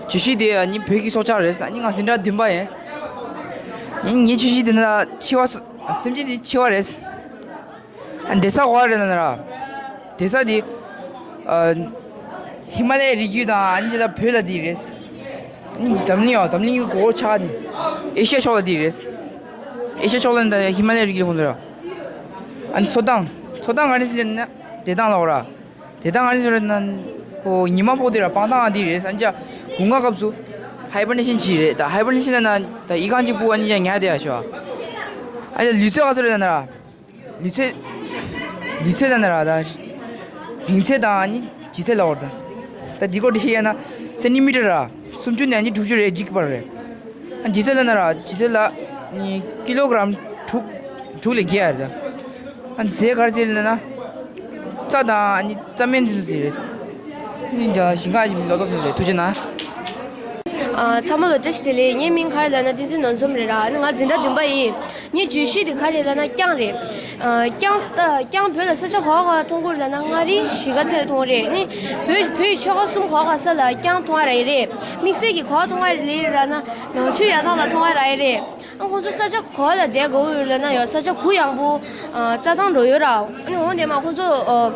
བརྗོད་གཞི་དེ་ཨ་ནི་བོད་ཀྱི་སྲོག་ཆགས་རེད། ཨ་ནི་ང་འཛིན་གྲྭ་བདུན་པ་ཡིན། ཨ་ནི་ངའི་བརྗོད་གཞི་དེ་ན་འཆི་བ་སོ་སེམས་ཅན་དེ་འཆི་བ་རེད། ཨ་ནི་བསྡད་ས་ག་པར་རེད་ན་ར། བསྡད་ས་དེ། ཨ། ཧི་མ་ལ་ཡའི་རི་རྒྱུད་དང་ཨ་ནི་ཅི་ད་བོད་ལ་དེ་རེད། ཨ་ནི་འཛམ་གླིང་ཡ་འཛམ་གླིང་གི་གོ་ཆ་དེ། ཨེ་ཤ་ཡ་ཕྱོགས་ལ་དེ་རེད། ཨེ་ཤ་ཡ་ཕྱོགས་ལ་ད་ཧི་མ་ལ་ཡའི་རི་རྒྱུད་ཁོང་ཚོ་ར། ཨ་ནི་འཚོ་སྟངས་འཚོ་སྟངས་ག་རེ་ཟེར་ན་བསྡད་སྟངས་ལ་འོ་ར། བསྡད་སྟངས་ག་རེ་ཟེར་ན། ཁོ་ཉི་མ་ཕོག་དེ་ར་སྤང་ཐང་དེ་རེད། ཨ་ནི་ཅི་དགུན་ཁ་སྐབས་སུ་ཧའི་བར་ནེ་ཤན་བྱེད་རེད། ད་ཧའི་བར་ནེ་ཤན་ལ་ན་ད་ཨི་ཁང་གཅིག་པུ་ཨ་ནི་ཅི་ཉལ་བསྡད་ཡ་ཤོ། ཨ་ནི་ལུས་ཚད་ག་ཚོད་རེད་ན་ར། ལུས་ཚད། ལུས་ཚད་ལ་ན་ར་ད། རིང་ཚད་དང་ཨ་ནི་ལྗིད་ཚད་ལ་འོར་ད། ད་འདི་སྐོར་འགྲེལ་བཤད་ཡས་ན་སེན་ཊི་མི་ཊར་ར་སུམ་ཅུ་ནས་ཨ་ནི་དྲུག་ཅུ་རེ་གཅིག་བར་རེད། ཨ་ལྗིད་ཚད་ལ་ན་ར་ལྗིད་ཚད་ལ་ཨ་ནི་ཀི་ལོ་གྲམ་དྲུག་དྲུག་ལས་བརྒལ་ཡ་རེད་ད། ཨ་ནི་ཟས་ག་རེ་ཟས་ལ་ན། རྩྭ་དང་ཨ་ནི་རྩྭ་སྨན་འདི་ཚོ་ཟས་རེད། ཨ་ནི་ད་ཞིང་ཁ་ཞིག་ལོ་ཏོག་ཚོ་ཟས། ཐུགས་རྗེ་གནང་། ཨ། ཚང་མ་ལ་བཀྲ་ཤིས་བདེ་ལེགས། ངའི་མིང་ག་རེ་ལབ་ན་བསྟན་འཛིན་ནོར་འཛོམས་རེད་ར། ཨ་ནི་ང་འཛིན་གྲྭ་བདུན་པ་ཡིན། ངའི་བརྗོད་གཞི་དེ་ག་རེ་ལབ་ན་རྐྱང་རེད། ཨ། རྐྱང་ས་རྐྱང་བོད་ལ་ས་ཆ་ག་ག་མཐོང་གི་རེད་ལབ་ན་མངའ་རིས་གཞིས་ཀ་རྩེ་ལ་མཐོང་གི་རེད། ཨ་ནི་བོད་བོད་ཆོལ་ཁ་གསུམ་ག་ག་ས་ལ་རྐྱང་མཐོང་ཡ་རག་གི་རེད། དམིགས་བསལ་གྱི་ག་ག་མཐོང་ཡ་རེད་ལབ་ན་ནང་ཆོས་ཡར་ཐང་ལ་མཐོང་ཡ་རག་གི་རེད། ཨ་ཁོང་ཚོ་ས་ཆ་ག་ལ་བསྡད་དགོས་ཡོད་ལབ་ན་ཡོད། ས་ཆ་གུ་ཡངས་པོ། ཨ། རྩྭ་ཐང་འགྲོ་ཡོད་ར། ཨ་ནི་འོང་དེ་མ་ཁོང་ཚོ། ཨ།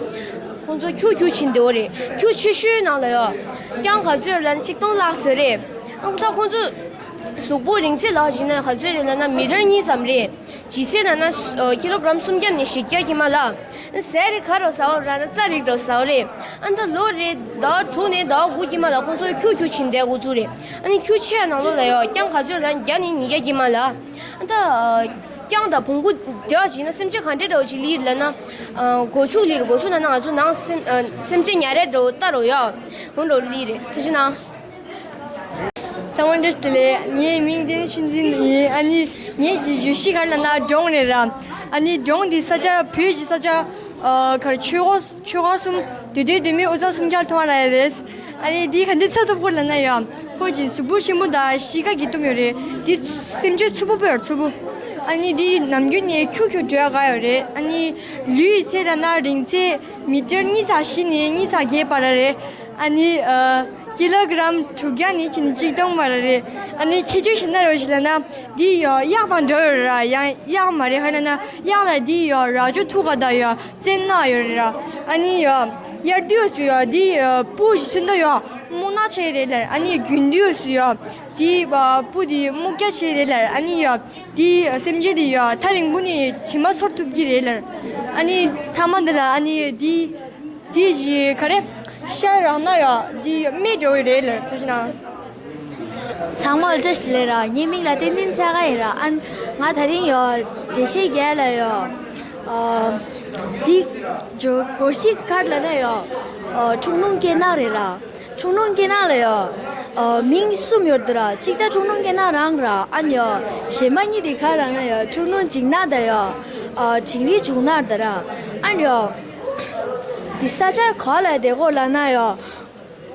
ཁོང་ཚོ་ཁྱུ་ཁྱུ་ཕྱིན་བསྡད་ཡོད་རེད། ཁྱུ་ཆེ་ཤོས་ནང་ལ་ཡོད། རྐྱང་ག་ཚོད་ལབ་ན་ཆིག་སྟོང་ལྷག་ཙམ་རེད། ཨ་ད་ཁོང་ཚོ། གཟུགས་པོ་རིང་ཚད་ལ་བྱས་ན་ག་ཚོད་རེད་ལབ་ན་མི་ཊར་གཉིས་ཙམ་རེད། ལྗིད་ཚད་ལབ་ན་ཨ་ཀི་ལོ་གྲམ་སུམ་བརྒྱ་ནས་བཞི་བརྒྱ་ཀྱི་མ་ལ། ཟས་རིགས་ག་རུ་ཟ་བ་ར་ན་རྩྭ་རིགས་རུ་ཟ་བ་རེད། ཨ་ད་ལོ་རེ་ཟླ་བ་དྲུག་ནས་ཟླ་བ་དགུ་ཀྱི་མ་ལ་ཁོང་ཚོས་ཁྱུ་ཁྱུ་བྱིན་བསྡད་འགོ་བཙུགས་རེད། ཨ་ནི་ཁྱུ་ཆེ་བ་ནང་ལོགས་ལ་ཡོད་རྐྱང་ག་ཚོད་ལ་བརྒྱ་ནས་ཉིས་བརྒྱ་ཀྱི་མ་ལ། ཨ་ད་རྐྱང་དང་བོང་གུ་འདྲ་བྱས་ན་སེམས་ཅན་ག་འདྲ་འདྲ་བོ་ཅིག་ལི་ལབ་ན། ཨ་སྒོ་ཕྱུགས་ལི་རེད། སྒོ་ཕྱུགས་ནང་ན་ང་ཚོ་ནང་སེམས་ཨ་སེམས་ཅན་ཉ་རལ་འདྲ་བོ་ལྟ་རོ་ཡ། འོ་འདྲ་བོ་ལི་རེད། ཐུགས་རྗེ་གནང་། ཚང་མ་བཀྲ་ཤིས་བདེ་ལེགས། ངའི་མིང་བསྟན་ཆོས་འཛིན་ཡིན། ཨ་ནི་ངའི་གི་བརྗོད་གཞི་ག་རེ་ལབ་ན་འབྲོང་རེད་ར། ཨ་ནི་འབྲོང་འདི་ས་ཆ་བོད་ཀྱི་ས་ཆ་ཨ་ག་རེ་ཆོལ་ཁ་ཆོལ་ཁ་གསུམ་འདུས་སྡེ་འདུས་མི་དབུས་གཙང་སུམ་བརྒྱ་ལ་ཐོན་པ་རེད། ཨ་ནི་འདི་ག་འདི་ཚ་ཐུབ་ཁོ་ལབ་ན་ཡ། ཁོ་གི་གཟུགས་པོ་ཆེན་པོ་དང་གཤིས་ཀ་གི་གཏུམ་ཡོད་རེད། འདི་སེམས་ཅན་མཚུར་པོ་པོ་ཡོད་མཚུར་པོ། ཨ་ནི་འདི་ནམ་རྒྱུན་ནས་ཁྱུ་ཁྱུ་འགྲོ་ཡ་ག་ཡོད་རེད། ཨ་ནི་ལུས་ཡི་ཚད་ལབ་ན་རིང་ཚད་མི་ཊར་གཉིས་ཚེག་བཞི་ནས་གཉིས་ཚེག་བརྒྱད་བར་རེད། ཨ་ནི་ཨ་ཀི་ལོ་གྲམ་དྲུག་བརྒྱ་ནས་ཕྱིན་ནས་གཅིག་སྟོང་བར་རེད། ཨ་ནི་ཁྱད་ཆོས་ཞིག་ན་རོ་ཞིག་ལབ་ན་འདི་ཡ་གཡག་དང་འདྲ་ཡོད་ར། ཡང་གཡག་མ་རེད། ཧ་ན་ན་གཡག་ལ་འདི་ཡ་རྭ་ཅོ་ཐུག་ག་ད་ཡ་བཙན་ན་ཡོད་ར། ཨ་ནི་ཡ་དབྱར་དུས་སུ་ཡ་འདི་ཡ་སྤུ་ཞིག་ཚོན་མདོག་ཡ་སྨུག་ནག་ཆེ་རེད་ལ། ཨ་ནི་དགུན་དུས་སུ་ཡ་འདི་སྤུ་འདི་སྨུག་སྐྱ་ཆེ་རེད་ལ། ཨ་ནི་ཡ་འདི་སེམས་ཅན་འདི་ཡ་ཐག་རིང་པོ་ནས་བྱེ་མ་ཚོར་ཐུབ་ཀྱི་རེད་ལ། ཨ་ནི་མཐའ་མ་འདི་ལ་ཨ་ནི་འདི། དེ་བཞིན་ག་རེ། ཤར་རག་ན་ཡང་དེ་མེ་འགྲོ་གི་རེད་ལ། ཐུགས་རྗེ་གནང་། ཚང་མ་བཀྲ་ཤིས་བདེ་ལེགས་ར། ངའི་མིང་ལ་བསྟན་འཛིན་ཚེ་དཀར་ཡིན་ར། ཨ་ང་ད་རིང་ཡོ་འགྲེལ་བཤད་རྒྱག་ལ་ཡོ། ཨ་འདི་ཇོ་སྒོར་གཞས་ག་རེ་ལབ་ན་ཡོ། ཨ་ཁྲུང་ཁྲུང་སྐེ་ནག་རེད་ར། ཁྲུང་ཁྲུང་སྐེ་ནག་ལ་ཡོ། ཨ་མིང་གསུམ་ཡོད་དེ་ར། གཅིག་ད་ཁྲུང་ཁྲུང་སྐེ་ནག་རང་ར། ཨ་ནི་ཡོ་གཞན་མ་གཉིས་དེ་ག་རེ་ལབ་ན་ཡོ། ཁྲུང་ཁྲུང་འཇིགས་ནག་ད་ཡོ། ཨ་དིང་རི་འཇུག་ནག་ད་ར། ཨ་ནི་ཡོ། འདི་ས་ཆ་ག་ལ་བསྡད་ཀྱི་ཡོད་ལབ་ན་ཡོ།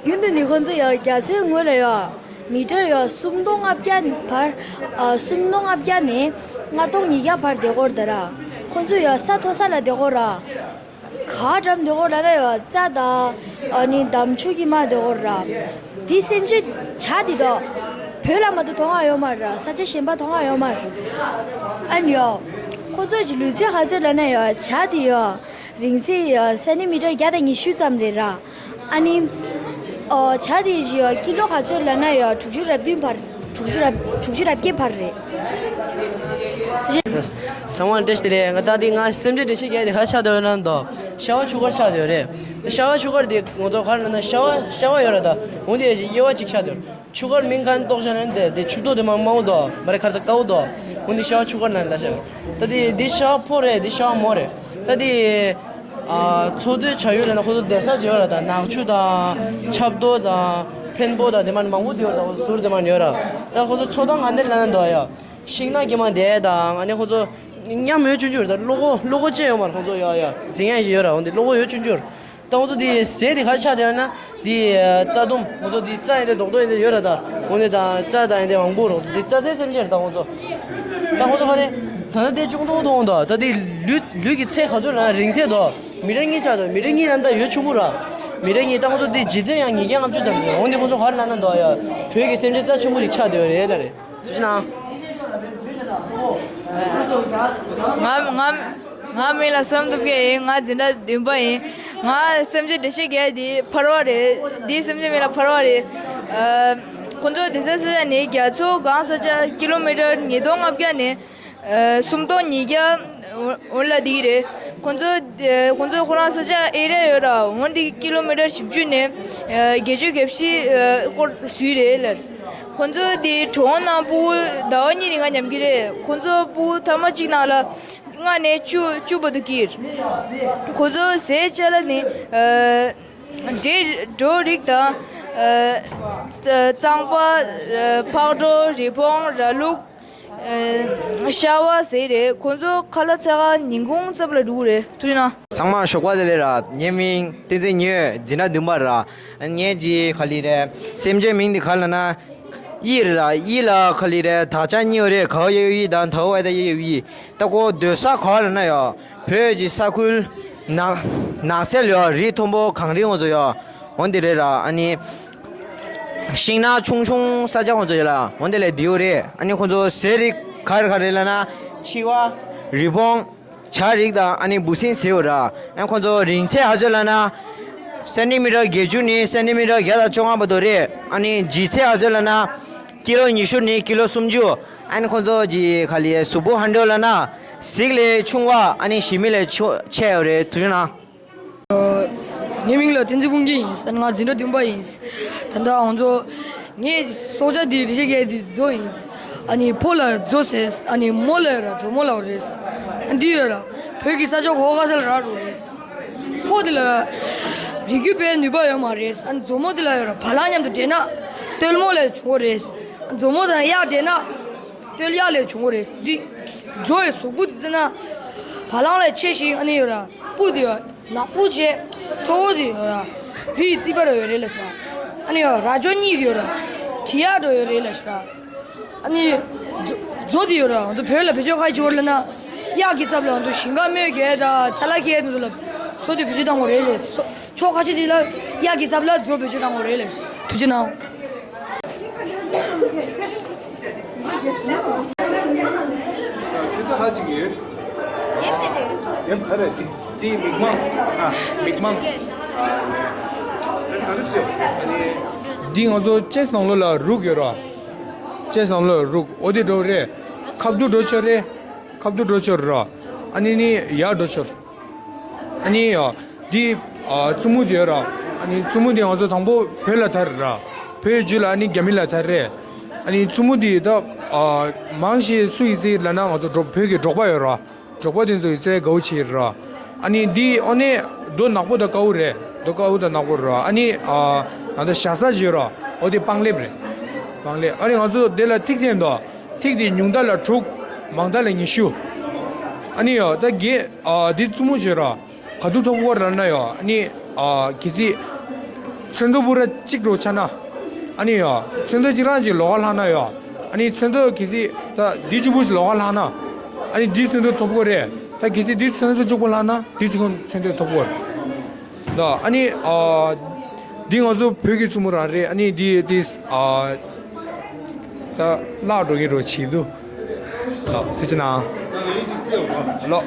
རྒྱུན་དུ་ནི་ཁོང་ཚོ་ཡོ་རྒྱ་མཚོའི་ངོས་ལ་ཡོ། མི་ཊར་ཡོ་སུམ་སྟོང་ལྔ་བརྒྱ་བར། ཨ་སུམ་སྟོང་ལྔ་བརྒྱ་ནས་ལྔ་སྟོང་ཉིས་བརྒྱ་བར་བསྡད་ཀྱི་ཡོད་ད་ར། ཁོང་ཚོ་ཡོ་ས་མཐོ་ས་ལ་བསྡད་ཀྱི་ཡོད་ར། ག་འགྲམ་བསྡད་ཀྱི་ཡོད་ལབ་ན་ཡོ་རྩྭ་དང་། ཨ་ནི་འདམ་ཆུ་གི་མར་བསྡད་ཀྱི་ཡོད་ར། དེ་སེམས་ཅན་བྱ་དེ་དོ། བོད་ལ་མ་གཏོགས་མཐོང་ཡ་ཡོད་མ་རེད་ར། ས་ཆ་གཞན་པ་མཐོང་ཡ་ཡོད་མ་རེད། ཨ་ནི་ཡོ། ཁོང་ཚོ་གི་ལུས་ཚད་ག་ཚོད་ལབ་ན་ཡོ་བྱ་དེ་ཡོ། རིང་ཚད་ཡོ་སེན་ཊི་མི་ཊར་བརྒྱ་དང་ཉི་ཤུ་ཙམ་རེད་ར། ཨ་ནི། ཨོ་བྱ་དེ་བཞིན་ཡོ་ཀི་ལོ་ག་ཚོད་ལབ་ན་ཡོ་དྲུག་ཅུ་རེ་བདུན་བར། དྲུག་ཅུ་རེ་དྲུག་ཅུ་རེ་བརྒྱད་བར་རེད། ཚང་མ་བཀྲ་ཤིས་བདེ་ལེགས། ང་ད་དེ་ང་སེམས་ཅན་འགྲེལ་བཤད་རྒྱག་དེ་ག་ཆགས་བསྡད་ཡོད་ན་འདུག་ཤ་བ་ཆུ་ཁར་ཆགས་བསྡད་ཡོད་རེད། ཤ་བ་ཆུ་ཁར་དེ་ང་ཚོ་ག་རེ་ལབ་ན་ཤ་བ་ཤ་བ་ཡོད་རེད་ད། འོ་དེ་དབྱེ་བ་གཅིག་ཆགས་བསྡད་ཡོད་རེད། ཆུ་ཁར་མིང་གང་གཏོགས་བྱས་ན་དེ་དེ་ཆུ་ཏོ་དེ་མ་དམའ་བོ་དོ། མ་རེད་ཁ་ས་དཀར་བོ་དོ། འོ་འདི་ཤ་བ་ཆུ་ཁར་ན་ལ་ཤ། ད་དེ་འདི་ཤ་བ་ཕོ་རེད། འདི་ཤ་བ་མོ་རེད། ད་དེ་ཨ་འཚོ་སྡོད་བྱ་ཡུལ་ལ་ན་ཁོ་ཚོ་སྡོད་ས་ཅིག་ཡོད་ར། ད་ནག་ཆུ་དང་ཆབ་མདོ་དང་འཕན་པོ་དང་དེ་མ་མང་པོ་དེ་ཡོད་ར། ད་ཁོ་ཚོ་ཟུར་དེ་མ་ཡོད་ར། ད་ཁོ་ཚོ་འཚོ་སྟངས་ག་འདྲ་ལ་ན་འདུག་ཡ། ཤིང་ནགས་དཀྱིལ་མ་བསྡད་དང་ཨ་ནི་ཁོ་ཚོ་ཉམས་ཡོད་ཆུང་ཆུང་རེད། ད་བློ་ཁོག་བློ་ཁོག་ཅན་ཡོད་མ་རེད། ཁོ་ཚོ་ཡ་ཡ་འཛིང་ཡ་ཞིག་ཡོད་ར། འོ་འདི་བློ་ཁོག་ཡོད་ཆུང་ཆུང་རེད། ད་ཁོ་ཚོ་དེ་ཟས་དེ་ག་ཆགས་བསྡད་ཡོད་ན། འདི་རྩྭ་ལྡུམ། ཁོ་ཚོ་འདི་རྩྭ་ཡིན་དེ་རྡོག་རྡོག་ཡིན་དེ་ཡོད་ར་ད། འོ་ནི་ད་རྩྭ་དང་ཡིན་དེ་མང་པོ་རོ། འདི་རྩྭ་ཟས་སེམས་ཅན་རེད་ད་ཁོ་ཚོ། ད་ཁོ་ཚོ་ག་རེ། ད་ལྟ་དེ་ཅུང་མཐོང་མཐོང་ད། ད་དེ་ལུས་ལུས་ཀྱི་ཚད་ག་ཚོད་ལ་རིང་ཚད་དོ། མི་ཊར་གཉིས་ཆགས་དོ། མི་ཊར་གཉིས་ལ་ད་ཡོད་ཆུང་པོ་ར། མི་ཊར་གཉིས་ད་ཁོ་ཚོ་འདི་ལྗིད་ཚད་ཡང་ཉིས་བརྒྱ་ལྔ་བཅུ་ཙམ་རེད། འོ་ནི་ཁོ་ཚོ་ག་རེ་ལབ་ན་ད་ཡ། བོད་ཀྱི་སེམས་ཅན་རྩ་ཆེན་པོ་ཞིག་ཆགས་བསྡད་ཡོད་རེད་ལ་རེད། ཐུགས་རྗེ་གནང་། ང་ང་ང་མིང་ལ་བསམ་གཏུབ་རྒྱལ་ཡིན། ང་འཛིན་གྲྭ་བདུན་པ་ཡིན། ང་སེམས་ཅན་འགྲེལ་བཤད་རྒྱག་དེ་ཕར་བ་རེད། དེའི་སེམས་ཅན་མིང་ལ་ཕར་བ་རེད། ཨ་ཁོང་ཚོ་དེ་ཚོ་ས་ཆ་ནི་རྒྱ་མཚོ་སྒང་ས་ཆ་ཀི་ལོ་མི་ཊར་ཉིས་སྟོང་ལྔ་བརྒྱ་ནས་ཨ་སུམ་སྟོང་ཉིས་བརྒྱ་འོ་ལ་དེ་རེད། ཁོང་ཚོ་ཨ་ཁོང་ཚོ་ཁོ་རང་ས་ཆ་ཨེ་རི་ཡ་ཡོད་ར། འོ་དེ་ཀི་ལོ་མི་ཊར་བཞི་བཅུ་ནས་ཨ་བརྒྱད་ཅུ་གྱ་བཞི་ཨ་སྐོར་བཟོས་རེད་ལ། ཁོང་ཚོ་དེ་གྲོང་ནང་ཕྲུ་གུ་ཟླ་བ་གཉིས་ནས་ང་མཉམ་གི་རེད། ཁོང་ཚོ་ཕྲུ་གུ་ཐ་མ་གཅིག་ནང་ལ་ལྔ་ནས་བཅུ་བཅུ་བར་དུ་སྐྱེས། ཁོང་ཚོ་ཟས་ཅ་ལག་ནི་ཨ་འབྲས་འབྲས་རིགས་དང་ཨ་རྩམ་པ། ཨ་ཕག་གྲོ། རི་བོང་། ར་ལུག་ཨ་ཤ་བ་ཟས་རེད། ཁོང་ཚོ་ཁ་ལག་ཚ་ག་ཉིན་གུང་ཙམ་ལ་འགྲོ་གི་རེད། ཐུགས་རྗེ་གནང་། ཚང་མ་ཞོགས་པ་བདེ་ལེགས་ར། ངའི་མིང་བསྟན་འཛིན་ཉི་འོད། འཛིན་གྲྭ་བདུན་པ་ར། ངའི་གི་ག་ལི་རེད། སེམས་ཅན་མིང་འདི་ག་ལབ་ན། གཡི་རེད་ར། གཡི་ལ་ག་ལི་རེད། དག་ཆ་གཉིས་ཡོད་རེད། ག་བ་ཡོད་གཡི་དང་དག་པ་བ་དང་གཡི་ཡོད་གཡི། ད་ཁོ་སྡོད་ས་ག་ལབ་ན་ཡ། བོད་ཀྱི་ས་ཁུལ་ནགས་ནགས་ཚལ་ཡ། རི་མཐོན་པོ་གངས་རི་ང་ཚོ་ཡ། འོ་འདི་རེད་ར། ཨ་ནི་ཤིང་ནགས་ཆུང་ཆུང་ས་ཆ་ང་ཚོ་ཡ་ལ་འོ་འདི་ལ་འདི་ཡོད་རེད། ཨ་ནི་ཁོ་ཚོ་ཟས་རིགས་ག་རེ་ག་རེ་ལབ་ན། འཕྱི་བ། རི་བོང་། བྱ་རིགས་དང་ཨ་ནི་འབུ་སྲིན་ཟེར་བ་ར། ཨ་ཁོང་ཚོ་རིང་ཚད་ཧ་ཚོད་ལབ་ན། སེན་ཊི་མི་ཊར་བརྒྱད་ཅུ་ནས་སེན་ཊི་མི་ཊར་བརྒྱ་དང་བཅོ་ལྔ་བར་དུ་རེད། ཨ་ནི་ལྗིད་ཚད་ཧ་ཚོད་ལབ་ན། ཀི་ལོ་ཉི་ཤུ་ནས་ཀི་ལོ་སུམ་ཅུ། ཨ་ནི་ཁོང་ཚོ་གི་ག་ལེ་གཟུགས་པོ་ཧན་ཌོ་ལབ་ན་གཟིག་ལས་ཆུང་བ་ཨ་ནི་ཞི་མི་ལས་ཆོ་ཆེ་ཡོད་རེད། ཐུགས་རྗེ་གནང་། ངའི་མིང་ལ་བསྟན་འཛིན་ཀུན་མཁྱེན་ཡིན། ང་འཛིན་གྲྭ་བདུན་པ་ཡིན། ད་ལྟ་ང་ཚོ་ངའི་སྲོག་ཆགས་འདི་རི་ཆེ་གེ་འདི་མཛོ་ཡིན། ཨ་ནི་ཕོ་ལ་མཛོ་ཟེར། ཨ་ནི་མོ་ལ་ར་མཛོ་མོ་ལབ་རེད། ཨ་འདི་ཡོད་ར་བོད་ཀྱི་ས་ཕྱོགས་གོ་ག་ས་ལ་རག་འགྲོ་རེད། ཕོ་དེ་ལ་རིགས་རྒྱུད་པའི་ནུས་པ་ཡོད་མ་རེད། ཨ་ནི་མཛོ་མོ་དེ་ལ་ཡོད་ར་བ་ལང་མཉམ་དུ་འདྲེས་ན་སྟོན་མོ་ལས་བྱུང་བ་རེད། མཛོ་མོ་དང་གཡག་འདྲེས་ན་སྟོན་གཡག་ལས་བྱུང་བ་རེད། འདི་མཛོ་ཡི་གཟུགས་པོ་དེ་ལྟ་ན་བ་ལང་ལས་ཆེ་ཞིང་ཨ་ནི་ཡོད་ར་སྤུ་དེ་ཡོད། ནག་པོ་བྱས། ཁྲོ་བོ་དེ་ཡོད་ར། རི་ཡི་རྩིག་པ་ར་ཡོད་རེད་ལ་ཟེར། ཨ་ནི་ཡོད་ར་ཅོ་གཉིས་དེ་ཡོད་ར། གྲི་གཡག་འགྲོ་ཡོད་རེད་ལ་ཟེར། ཨ་ནི་མཛོ་མཛོ་དེ་ཡོད་ར། ང་ཚོ་བོད་ལ་བེད་སྤྱོད་ག་རེ་བྱེད་པ་རེད་ལབ་ན། གཡག་གི་ཚབ་ལ་ང་ཚོ་ཞིང་ཁ་རྨོས་རྒྱག་དང་ཅ་ལག་འཁྱེར་དེ་ཚོ་ལ་མཛོ་དེ་བེད་སྤྱོད་བཏང་དགོས་རེད་ལ་ཟེར། ཕྱོགས་ཁ་ཤས་དེ་ལ་གཡག་གི་ཚབ་ལ་མཛོ་བེད་སྤྱོད་བཏང་དགོས་རེད་ལ་ཟེར། ཐུགས་རྗེ་གནང་། ཁྱེད་ཚོ་ཧ་ཅིག་ཡོད། ཡེམ་ག་རེ་འདི། འདི་མིག་མང་། ཨ། མིག་མང་། ཨ་ལེ། ག་རེ་ཟེར། འདི་ང་ཚོ་ཅེས་ནང་ལོགས་ལ་རུག་ཡོད་ར། ཅེས་ནང་ལོགས་རུག་འོ་དེ་འགྲོ་རེད། ཁ་བསྡུ་འགྲོ་ཆོག་རེད། ཁ་བསྡུ་འགྲོ་ཆོག་ར། ཨ་ནི་ནི་ཡར་འགྲོ་ཆོག་ཨ་ནི་ཡ། འདི་ཨ་བཙུན་མོ་དེ་ཡོད་ར། ཨ་ནི་བཙུན་མོ་དེ་ང་ཚོ་དང་པོ་བོད་ལ་ཐར་ར། བོད་བརྒྱུད་ལ་ཨ་ནི་རྒྱ་མི་ལ་ཐར་རེད། ཨ་ནི་བཙུན་མོ་དེ་ད་ཨ་མང་ཆེ་སུ་ཡིན་ཟེར་ལབ་ན་ང་ཚོ་འབྲོག་བོད་ཀྱི་འབྲོག་པ་ཡོད་ར། འབྲོག་པ་དེ་ཚོ་ཡིན་ཚེ་དགའ་བོ་བྱེད་ར། ཨ་ནི་འདི་ཨོ་ནེ་རྡོ་ནག་པོ་དང་དཀར་པོ་རེད། རྡོ་དཀར་པོ་དང་ནག་པོ་ར། ཨ་ནི་ཨ་ང་ཚོ་ཞ་ས་ཅིག་ཡོད་ར། ཨོ་དེ་སྤང་ལེབ་རེད། སྤང་ལེབ། ཨ་ནི་ང་ཚོ་དེ་ལ་ཐིག་འཐེན་འདུག་ཐིག་དེ་ཉུང་མཐའ་ལ་དྲུག་མང་མཐའ་ལ་ཉི་ཤུ། ཨ་ནི་ཡ་ད་གེ་ཨ་འདི་བཙུན་མོ་བྱོས་ར། ག་དུས་ཐོབ་ཀྱི་ཡོད་རེད་ལབ་ན་ཡ། ཨ་ནི་ཨ་གལ་སྲིད་ཚོན་མདོག་སྤུ་ར་གཅིག་འདྲ་པོ་ཆགས་ན། ཨ་ནི་ཡ་ཚོན་མདོག་གཅིག་རང་གཅིག་ལོགས་ཀ་ལྷག་ན་ཡ། ཨ་ནི་ཚོན་མདོག་གལ་སྲིད་ད་འདི་གཅིག་པུ་ཞིག་ལོགས་ཀ་ལྷག་ན། ཨ་ནི་འདི་ཚོན་མདོག་ཐོབ་ཀྱི་ཡོད་རེད། ད་གལ་སྲིད་འདི་ཚོན་མདོག་གཅིག་པུ་ལྷག་ན་འདི་ཚོན་མདོག་ཐོབ་ཀྱི་ཡོད་རེད། ད་ཨ་ནི་ཨ་འདི་ང་ཚོ་བོད་ཀྱི་བཙུན་མོ་རང་རེད། ཨ་ནི་འདི་འདི་ཨ་ད་བརླག་འགྲོ་གི་རེད་བྱེད་དུས། ཨ་ཐུགས་རྗེ་གནང་། ལོ།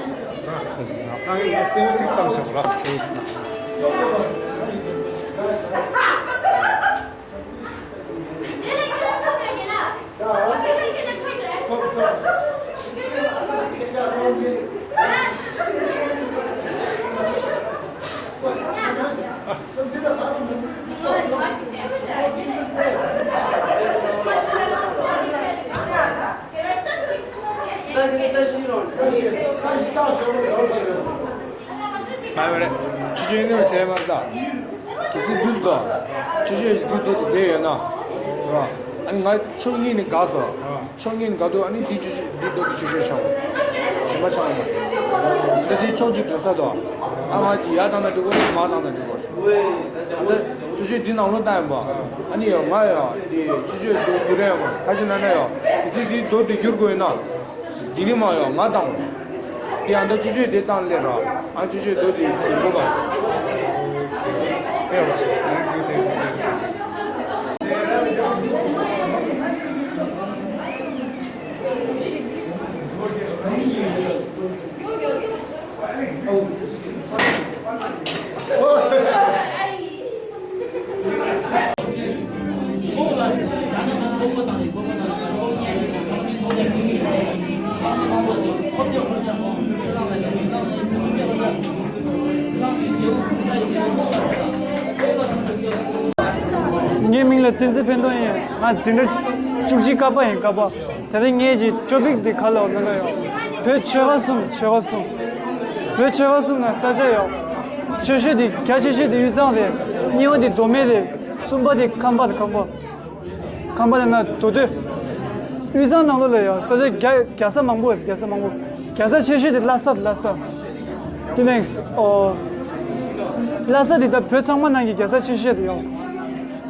མ་ཡོང་རེད། ཆུ་ཆུ་ཡིན་ནོ་ཟེར་མ་རེད་ད། གལ་སྲིད་འདུག་སེ་འདུག་ཆུ་ཆུ་ཡིན་འདུག་འདུག་དེ་ཡོད་ན། ར། ཨ་ནི་ང་ཕྱོགས་གཉིས་ནས་བཀག་སོང་། ཕྱོགས་གཉིས་ནས་བཀག་འདུག་ཨ་ནི་འདི་ཆུ་ཆུ་འདི་འདུག་གི་ཆུ་ཆུ་ཆགས། གཞན་པ་ཆགས་མ་རེད། འདི་དེ་ཕྱོགས་གཅིག་འགྲོ་ས་འདུག་ཨ་ང་གི་ཡར་བཏང་ན་འགྲིག་གོ་རེད། མར་བཏང་ན་འགྲིག་གོ་རེད། ཨ་ད་ཆུ་ཆུ་འདི་ནང་ལོགས་བཏང་ཡིན་པ། ཨ་ནི་ཡ་ང་ཡ་འདི་ཆུ་ཆུ་འདུག་རྒྱུ་རེད་ཡ། མ་ཁ་ཆུ་ན་ན་ཡ་འདི་འདི་འདུག་འདི་འགྱུར་དགོས་ཡིན་ན། འདི་ནི་མ་ཡོང་ང་དང་། དེ་ཡང་ད་ཆུ་ཆུ་དེ་བཏང་ལེ་ར། ཨ་ཆུ་ཆུ་དོ་དེ་དེ་འགོ་པ། ངའི་མིང་ལ་བསྟན་འཛིན་ཕན་ཐོགས་ཡིན། ང་འཛིན་གྲྭ་བཅུ་གཅིག་ཀ་པ་ཡིན། ཀ་པ། ད་ལྟ་ངེད་ཀྱི་ཊོ་པིག་འདི་ག་ལ་འོང་ན་ཡོད། བོད་ཆོལ་ཁ་གསུམ། ཆོལ་ཁ་གསུམ། བོད་ཆོལ་ཁ་གསུམ་ན་ས་ཆ་ཡོད། ཆེ་ཤོས་དེ་རྒྱ་ཆེ་ཤོས་དེ་དབུས་གཙང་རེད། གཉིས་པ་དེ་མདོ་སྨད་རེད། གསུམ་པ་དེ་ཁམས་པ་དང་ཁམས་པ། ཁམས་པ་དེ་ན་མདོ་སྟོད། དབུས་གཙང་ནང་ལོགས་ལ་ཡོད་ས་ཆ་རྒྱ་རྒྱ་ས་མང་པོ་ཡོད། རྒྱ་ས་མང་པོ། རྒྱ་ས་ཆེ་ཤོས་དེ་ལྷ་ས། ལྷ་ས། དེ་ནས་ཨོ། ལྷ་ས་དེ་ད་བོད་ཚང་མ་ནང་གི་རྒྱ་ས་ཆེ་ཤོས་དེ་ཡོད།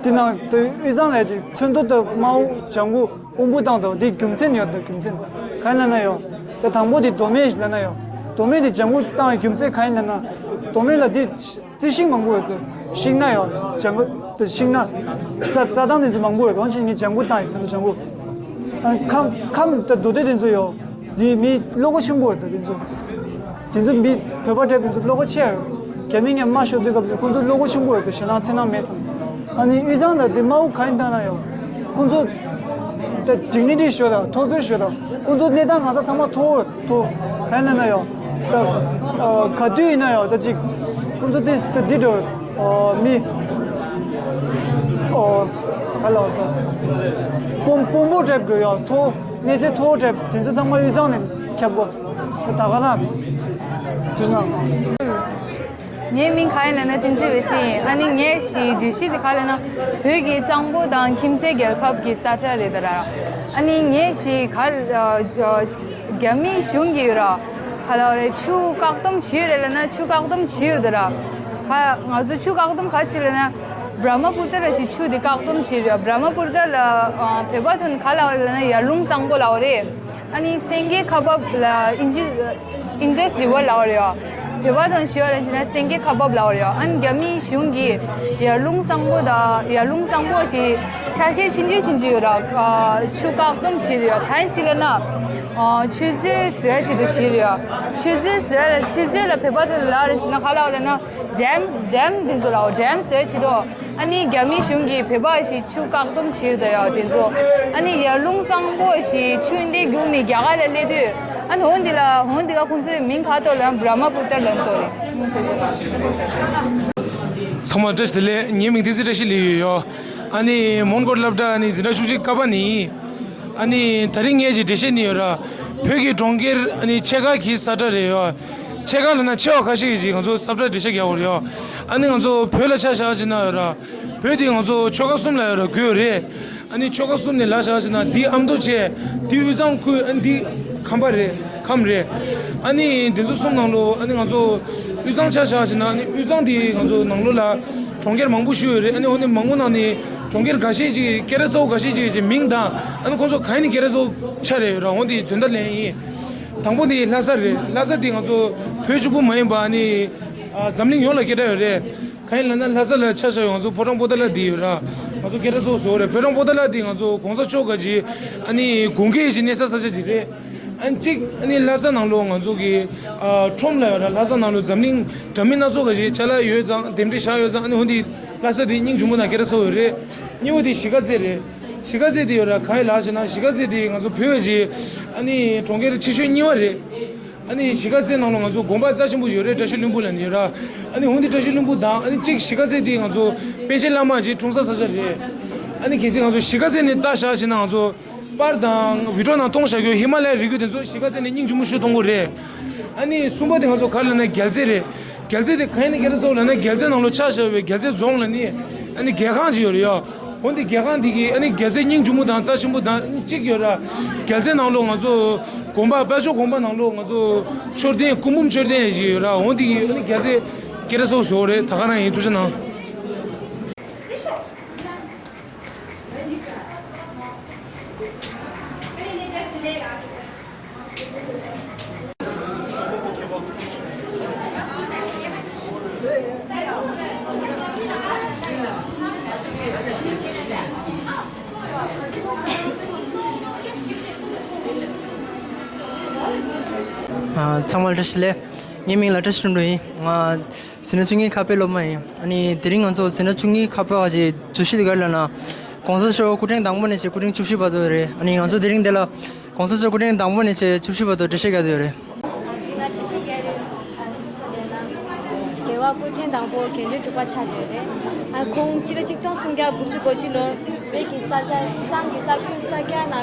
དེ་ནང་དེ་དབུས་གཙང་ལ་དེ་ཚོན་མདོག་དང་དམར་པོ་ལྗང་གུ། དབུམ་པོ་བཏང་དང་དེ་རྒྱུ་མཚན་ཡོད། དེ་རྒྱུ་མཚན་གང་ཡིན་ལབ་ན་ཡོད། དེ་དང་པོ་དེ་མདོ་སྨད་ལབ་ན་ཡོད། མདོ་སྨད་དེ་ལྗང་གུ་བཏང་བའི་རྒྱུ་མཚན་གང་ཡིན་ལབ་ན། མདོ་སྨད་ལ་དེ་རྩི་ཤིང་མང་པོ་ཡོད་དེ། ཤིང་ནགས་ཡོད། ལྗང་གུ་དེ་ཤིང་ནགས། རྩྭ་རྩྭ་ཐང་དེ་ཚོ་མང་པོ་ཡོད། འོན་ཀྱང་ངས་ལྗང་གུ་བཏང་ཡོད། ཚོན་མདོག་ལྗང་གུ། ཨ་ཁམས་ཁམས་དང་མདོ་སྟོད་དེ་ཚོ་ཡོད། དེ་མི་བློ་ཁོག་ཆེན་པོ་ཡོད་དེ་དེ་ཚོ། དེ་ཚོ་མི་བོད་པ་འདྲ་དེ་ཚོ་བློ་ཁོག་ཆེ་ཡོད། རྒྱ་མི་ངས་དམའ་ཤོད་དུས་སྐབས་སུ་ཁོང་ཚོ་བློ་ཁོག་ཆེན་པོ་ཡོད་དེ། ཞེད་སྣང་འཚེར་སྣང་མེད་སོང་། ཨ་ནི་དབུས་གཙང་ལ་དེ་དམའ་བོ་གང་ཡིན་ལྟ་ན་ཡང་ཁོང་ཚོ་ ད་ཇིག་ནི་ཏི་ཞུ་དང་ཐུགས་རྗེ་ཆེ་ཞུ་དང་། ཁོང་ཚོ་གནས་སྟངས་གང་ས་ཚང་མ་ཐུགས་ཐུགས་ཕན་ལ་ན་ཡོད། ད་ག་དུས་ཡིན་ན་ཡོད། ད་ཅིག་ཁོང་ཚོ་དེ་ད་འདི་འགྲོ་མི་ཨོ་ག་ལ་ད་དཔོན་དཔོན་པོ་འགྲེབ་འགྲོ་ཡོད། ཐུགས་གནས་ཚེ་ཐུགས་འགྲེབ་དེ་ཚོ་ཚང་མ་དབུས་གཙང་ནས་ཁྱབ་གོ། ད་ག་ན་དུས་ན། ངའི་མིང་ག་ཡིན་ལབ་ན་བསྟན་འཛིན་འོད་ཟེར་ཡིན། ཨ་ནི་ངའི་ཞི་བརྗོད་གཞི་དེ་ག་ལབ་ན་བོད་ཀྱི་གཙང་པོ་དང་ཁྱིམ་མཚེས་རྒྱལ་ཁབ་ཀྱི་ས་ཆ་རེད་ད་ར། ཨ་ནི་ངའི་ཞི་ག་རྒྱ་མི་གཞུང་གི་ཡོད་ར། ག་ལ་རེད། ཆུ་བཀག་སྡོམ་བྱས་རེད་ལབ་ན་ཆུ་བཀག་སྡོམ་བྱས་ཡོད་ད་ར། ག་ང་ཚོ་ཆུ་བཀག་སྡོམ་ག་བྱས་ལབ་ན་བྲ་མ་པུ་ཏ་ར་ཞིག་ཆུ་དེ་བཀག་སྡོམ་བྱས་རེད། བྲ་མ་པུ་ཏ་ལ་བོད་པ་ཚོ་ག་ལ་ལབ་ན་ཡར་ཀླུང་གཙང་པོ་ལབ་རེད། ཨ་ནི་སེང་གེ་ཁ་འབབ་ལ་ཨིན་ཇི་Indus River ལབ་རེད། བོད་པ་དང་ཞུ་བ་རེད་ན་སེང་གེ་ཁ་འབབ་ལབ་རེད། ཨ་ནི་རྒྱ་མིའི་གཞུང་གིས་ཡར་ཀླུང་གཙང་པོ་དང་ཡར་ཀླུང་གཙང་པོ་ཞེས་ཆ་ཤས་ཆུང་ཆུང་ཆུང་ཆུང་ཡོད་ར། ཆུ་བཀག་སྡོམ་བྱས་རེད། གང་ཞིག་ལབ་ན་ཆུ་མཛོད་བཟོ་ཡ་ཞིག་ཏུ་བྱས་རེད། ཆུ་མཛོད་བཟོ་ཡ་ལ་ཆུ་མཛོད་ལ་བོད་པ་དང་ལབ་རེད་ན་ག་ལབ་རེད་ན། ཌེམ་ཌེམ་དེ་ཚོ་ལ་ཌེམ་བཟོས་བྱེད་དོ། ཨ་ནི་རྒྱ་མི་གཞུང་གིས་བོད་པ་ཞིག་ཆུ་བཀག་སྡོམ་བྱེད་དོ་ཡ་དེ་ཚོ། ཨ་ནི་ཡར་ཀླུང་གཙང་པོ་ཞིག་ཆུ་འདི་རྒྱུག་ནས་རྒྱ་གར་ལ་སླེབས་དུས། ཨ་ནི་འོ་འདི་ལ་འོ་འདི་ལ་ཁོང་ཚོའི་མིང་ག་ཏོ་ལ་བྲ་མ་པུ་ཏར་ལ་ཏོ་རེད། ཚང་མ་བཀྲ་ཤིས་བདེ་ལེགས། ངའི་མིང་བསྟན་འཛིན་བཀྲ་ཤིས་ལེགས་ཡོད་ཡོད། ཨ་ནི་མོན་གྷོ་སློབ་གྲྭ་ནི་འཛིན་གྲྭ་བཅུ་གཅིག་ཀ་པ་ནི། ཨ་ནི་ད་རིང་ངས་ཀྱི་འགྲེལ་བཤད་ནི་ཡོད་ར། བོད་ཀྱི་གྲོང་ཁྱེར་ཨ་ནི་ཆེ་ཁག་གི་ས་ཁྲ་རེད་ཡོད། ཆེ་ཁག་ལ་ན་ཆེ་བ་ཁ་ཤས་ཀྱི་ང་ཚོ་ས་ཁྲ་འགྲེལ་བཤད་རྒྱག་དགོས་རེད་ཡོད། ཨ་ནི་ང་ཚོ་བོད་ལ་ཆ་བཞག་ཅིག་ན་ཡོད་ར། བོད་འདི་ང་ཚོ་ཆོལ་ཁ་གསུམ་ལ་ཡོད་ར་དགོས་རེད། ཨ་ནི་ཆོལ་ཁ་གསུམ་ནས་ལ་བཞག་ཅིག་ན་འདི་ཨ་མདོ་བྱས། འདི་དབུས་གཙང་ཁུལ། ཨ་ནི་འདི་ཁམས་པ་རེད། ཁམས་རེད། ཨ་ནི་འདི་ཚོ་གསུམ་ནང་ལོ་ཨ་ནི་ང་ཚོ་དབུས་གཙང་ཆ་བཞག་ཅིག་ན་ཨ་ནི་དབུས་གཙང་འདི་ང་ཚོ་ནང་ལོ་ལ་གྲོང་ཁྱེར་མང་པོ་ཞིག་ཡོད་རེད། ཨ་ནི་འོ་ནི་མང་པོ་ནང་ནས་གྲོང་ཁྱེར་འགའ་ཤས་ཅིག་སྐད་གྲགས་ཚ་བོ་འགའ་ཤས་ཅིག་གི་མིང་དང་ཨ་ནི་ཁོང་ཚོ་གང་ནས་སྐད་གྲགས་ཚ་བོ་ཆགས་རེད་ཡོད་ར། འོ་འདི་དོན་དག་ལན་ཡིན། དང་པོ་འདི་ལྷ་ས་རེད། ལྷ་ས་འདི་ང་ཚོ་བོད་གཅིག་པུ་མ་ཡིན་པ་ཨ་ནི་ཨ་འཛམ་གླིང་ཡོངས་ལ་སྐད་གྲགས་ཡོད་རེད། གང་ཡིན་ལབ་ན་ལྷ་ས་ལ་ཆ་བཞག་ཡོད་ང་ཚོ་ཕོ་བྲང་པོ་ཏ་ལ་འདི་ཡོད་ར། ང་ཚོ་སྐད་གྲགས་ཚ་བོ་བཟོ་རེད། ཕོ་བྲང་པོ་ཏ་ལ་འདི་ང་ཚོ་གོང་ས་མཆོག་ག་ཅིག་ཨ་ནི་དགུང་སྐེ་ཞིག་གནས་ས་ས་ཆ་ཅིག་རེད། ཨ་ནི་གཅིག་ཨ་ནི་ལྷ་ས་ནང་ལོ་ང་ཚོ་གི་ཨ་ཁྲོམ་ལ་ཡོད་ར། ལྷ་ས་ནང་ལོ་འཛམ་གླིང་འདྲ་མིན་སྣ་ཚོགས་ག་ཅིག་ཅ་ལག་ཡོད་ཙང་། རྟེན་འབྲེལ་བཞག་ཡོད་ཙང་། ཨ་ནི་འོ་འདི་ལྷ་ས་འདི་སྙིང་རྗེ་མོ་དང་སྐད་གྲགས་ཚ་བོ་ཡོད་རེད། གཉིས་པ་འདི་གཞིས་ཀ་རྩེ་རེད། གཞིས་ཀ་རྩེ་འདི་ཡོད་ར། གང་ཡིན་ལབ་ཞེ་ན་གཞིས་ཀ་རྩེ་འདི་ང་ཚོ་བོད་ཀྱི་ཨ་ནི་གྲོང་ཁྱེར་ཆེ་ཤོས་གཉིས་པ་རེད། ཨ་ནི་གཞིས་ཀ་རྩེ་ནང་ལོ་ང་ཚོ་དགོན་པ་རྩ་ཆེན་པོ་ཞིག་ཡོད་རེད། བཀྲ་ཤིས་ལྷུན་པོ་ལབ་ནི་ཡོད་ར། ཨ་ནི་འོ་འདི་བཀྲ་ཤིས་ལྷུན་པོ་དང་། ཨ་ནི་གཅིག་གཞིས་ཀ་རྩེ་འདི་ང་ཚོ་པཎ་ཆེན་བླ་མ་ཅིག་འཁྲུངས་ས་ས་ཆ་རེད། ཨ་ནི་གལ་སྲིད་ང་ཚོ་གཞིས་ཀ་རྩེ་ནས་ལྟ་བཞག་ཞེ་ན་ང་ཚོ་པར་དང་བི་ཌིའོ་ནང་མཐོང་བཞག་རྒྱུ་ཧི་མ་ལ་ཡའི་རི་རྒྱུད་དེ་ཚོ་གཞིས་ཀ་རྩེ་ནས་སྙིང་རྗེ་མོ་ཞིག་མཐོང་གི་རེད། ཨ་ནི་གསུམ་པ་དེ་ང་ཚོ་ག་རེ་ལབ་ན་རྒྱལ་རྩེ་རེད། རྒྱལ་རྩེ་དེ་གང་ཡིན་ནི་སྐད་གྲགས་ཚ་བོ་ལབ་ན་རྒྱལ་རྩེ་ནང་ལོ་ཆ་བཞག་པའི་རྒྱལ་རྩེ་རྫོང་ལབ་ནི་ཨ་ནི་རྒྱལ་ཁང་ཅིག་ཡོད་རེད་ཡ། འོ་འདི་རྒྱལ་ཁང་འདི་གི་ཨ་ནི་རྒྱལ་རྩེ་སྙིང་རྗེ་མོ་དང་རྩ་ཆེན་པོ་དང་གཅིག་ཡོད་ར། རྒྱལ་རྩེ་ནང་ལོ་ང་ཚོ་དགོན་པ་དཔལ་མཆོག་དགོན་པ་ནང་ལོ་ང་ཚོ་མཆོད་རྟེན་སྐུ་འབུམ་མཆོད་རྟེན་ཞིག་ཡོད་ར། འོ་འདི་གི་ཨ་ནི་རྒྱལ་རྩེ་སྐད་གྲགས་ཚ་བོ་བཟོ་རེད། ད་ག་རང་ཡིན། ཐུགས་རྗེ་གནང་། ཨ། ཚང་མ་ལ་བཀྲ་ཤིས་བདེ་ལེགས། ངའི་མིང་ལ་བཀྲ་ཤིས་ལྷུན་གྲུབ་ཡིན། ང་འཛིན་གྲྭ་བཅུ་གཉིས་ཁ་པའི་སློབ་མ་ཡིན། ཨ་ནི་དེ་རིང་ང་ཚོ་འཛིན་གྲྭ་བཅུ་གཉིས་ཁ་པ་ག་ཅིག་བརྗོད་གཞི་དེ་ག་རེ་ལབ་ན། གོང་ས་མཆོག་སྐུ་ཕྲེང་དང་པོ་ནས་བྱས་སྐུ་ཕྲེང་བཅུ་བཞི་བར་དུ་རེད། ཨ་ནི་ང་ཚོ་དེ་རིང་འདི་ལ་གོང་ས་མཆོག་སྐུ་ཕྲེང་དང་པོ་ནས་བྱས་བཅུ་བཞི་བར་དུ་འགྲེལ་བཤད་རྒྱག་འདོད་རེད། ང་འདི་ན་འགྲེལ་བཤད་རྒྱག་རེད། ཨ་སི་ཆ་དེ་ན་རྒྱལ་བ་སྐུ་ཕྲེང་དང་པོ་དགེ་འདུན་གྲུབ་པ་ཆགས་ཡོད་རེད། ཨ་ཁོང་ཕྱི་ལོ་ཆིག་སྟོང་སུམ་བརྒྱ་དགུ་བཅུ་གོ་གཅིག་ལོར་བོད་ཀྱི་ས་ཆ་གཙང་གི་ས་ཁུལ་ས་སྐྱ་ན་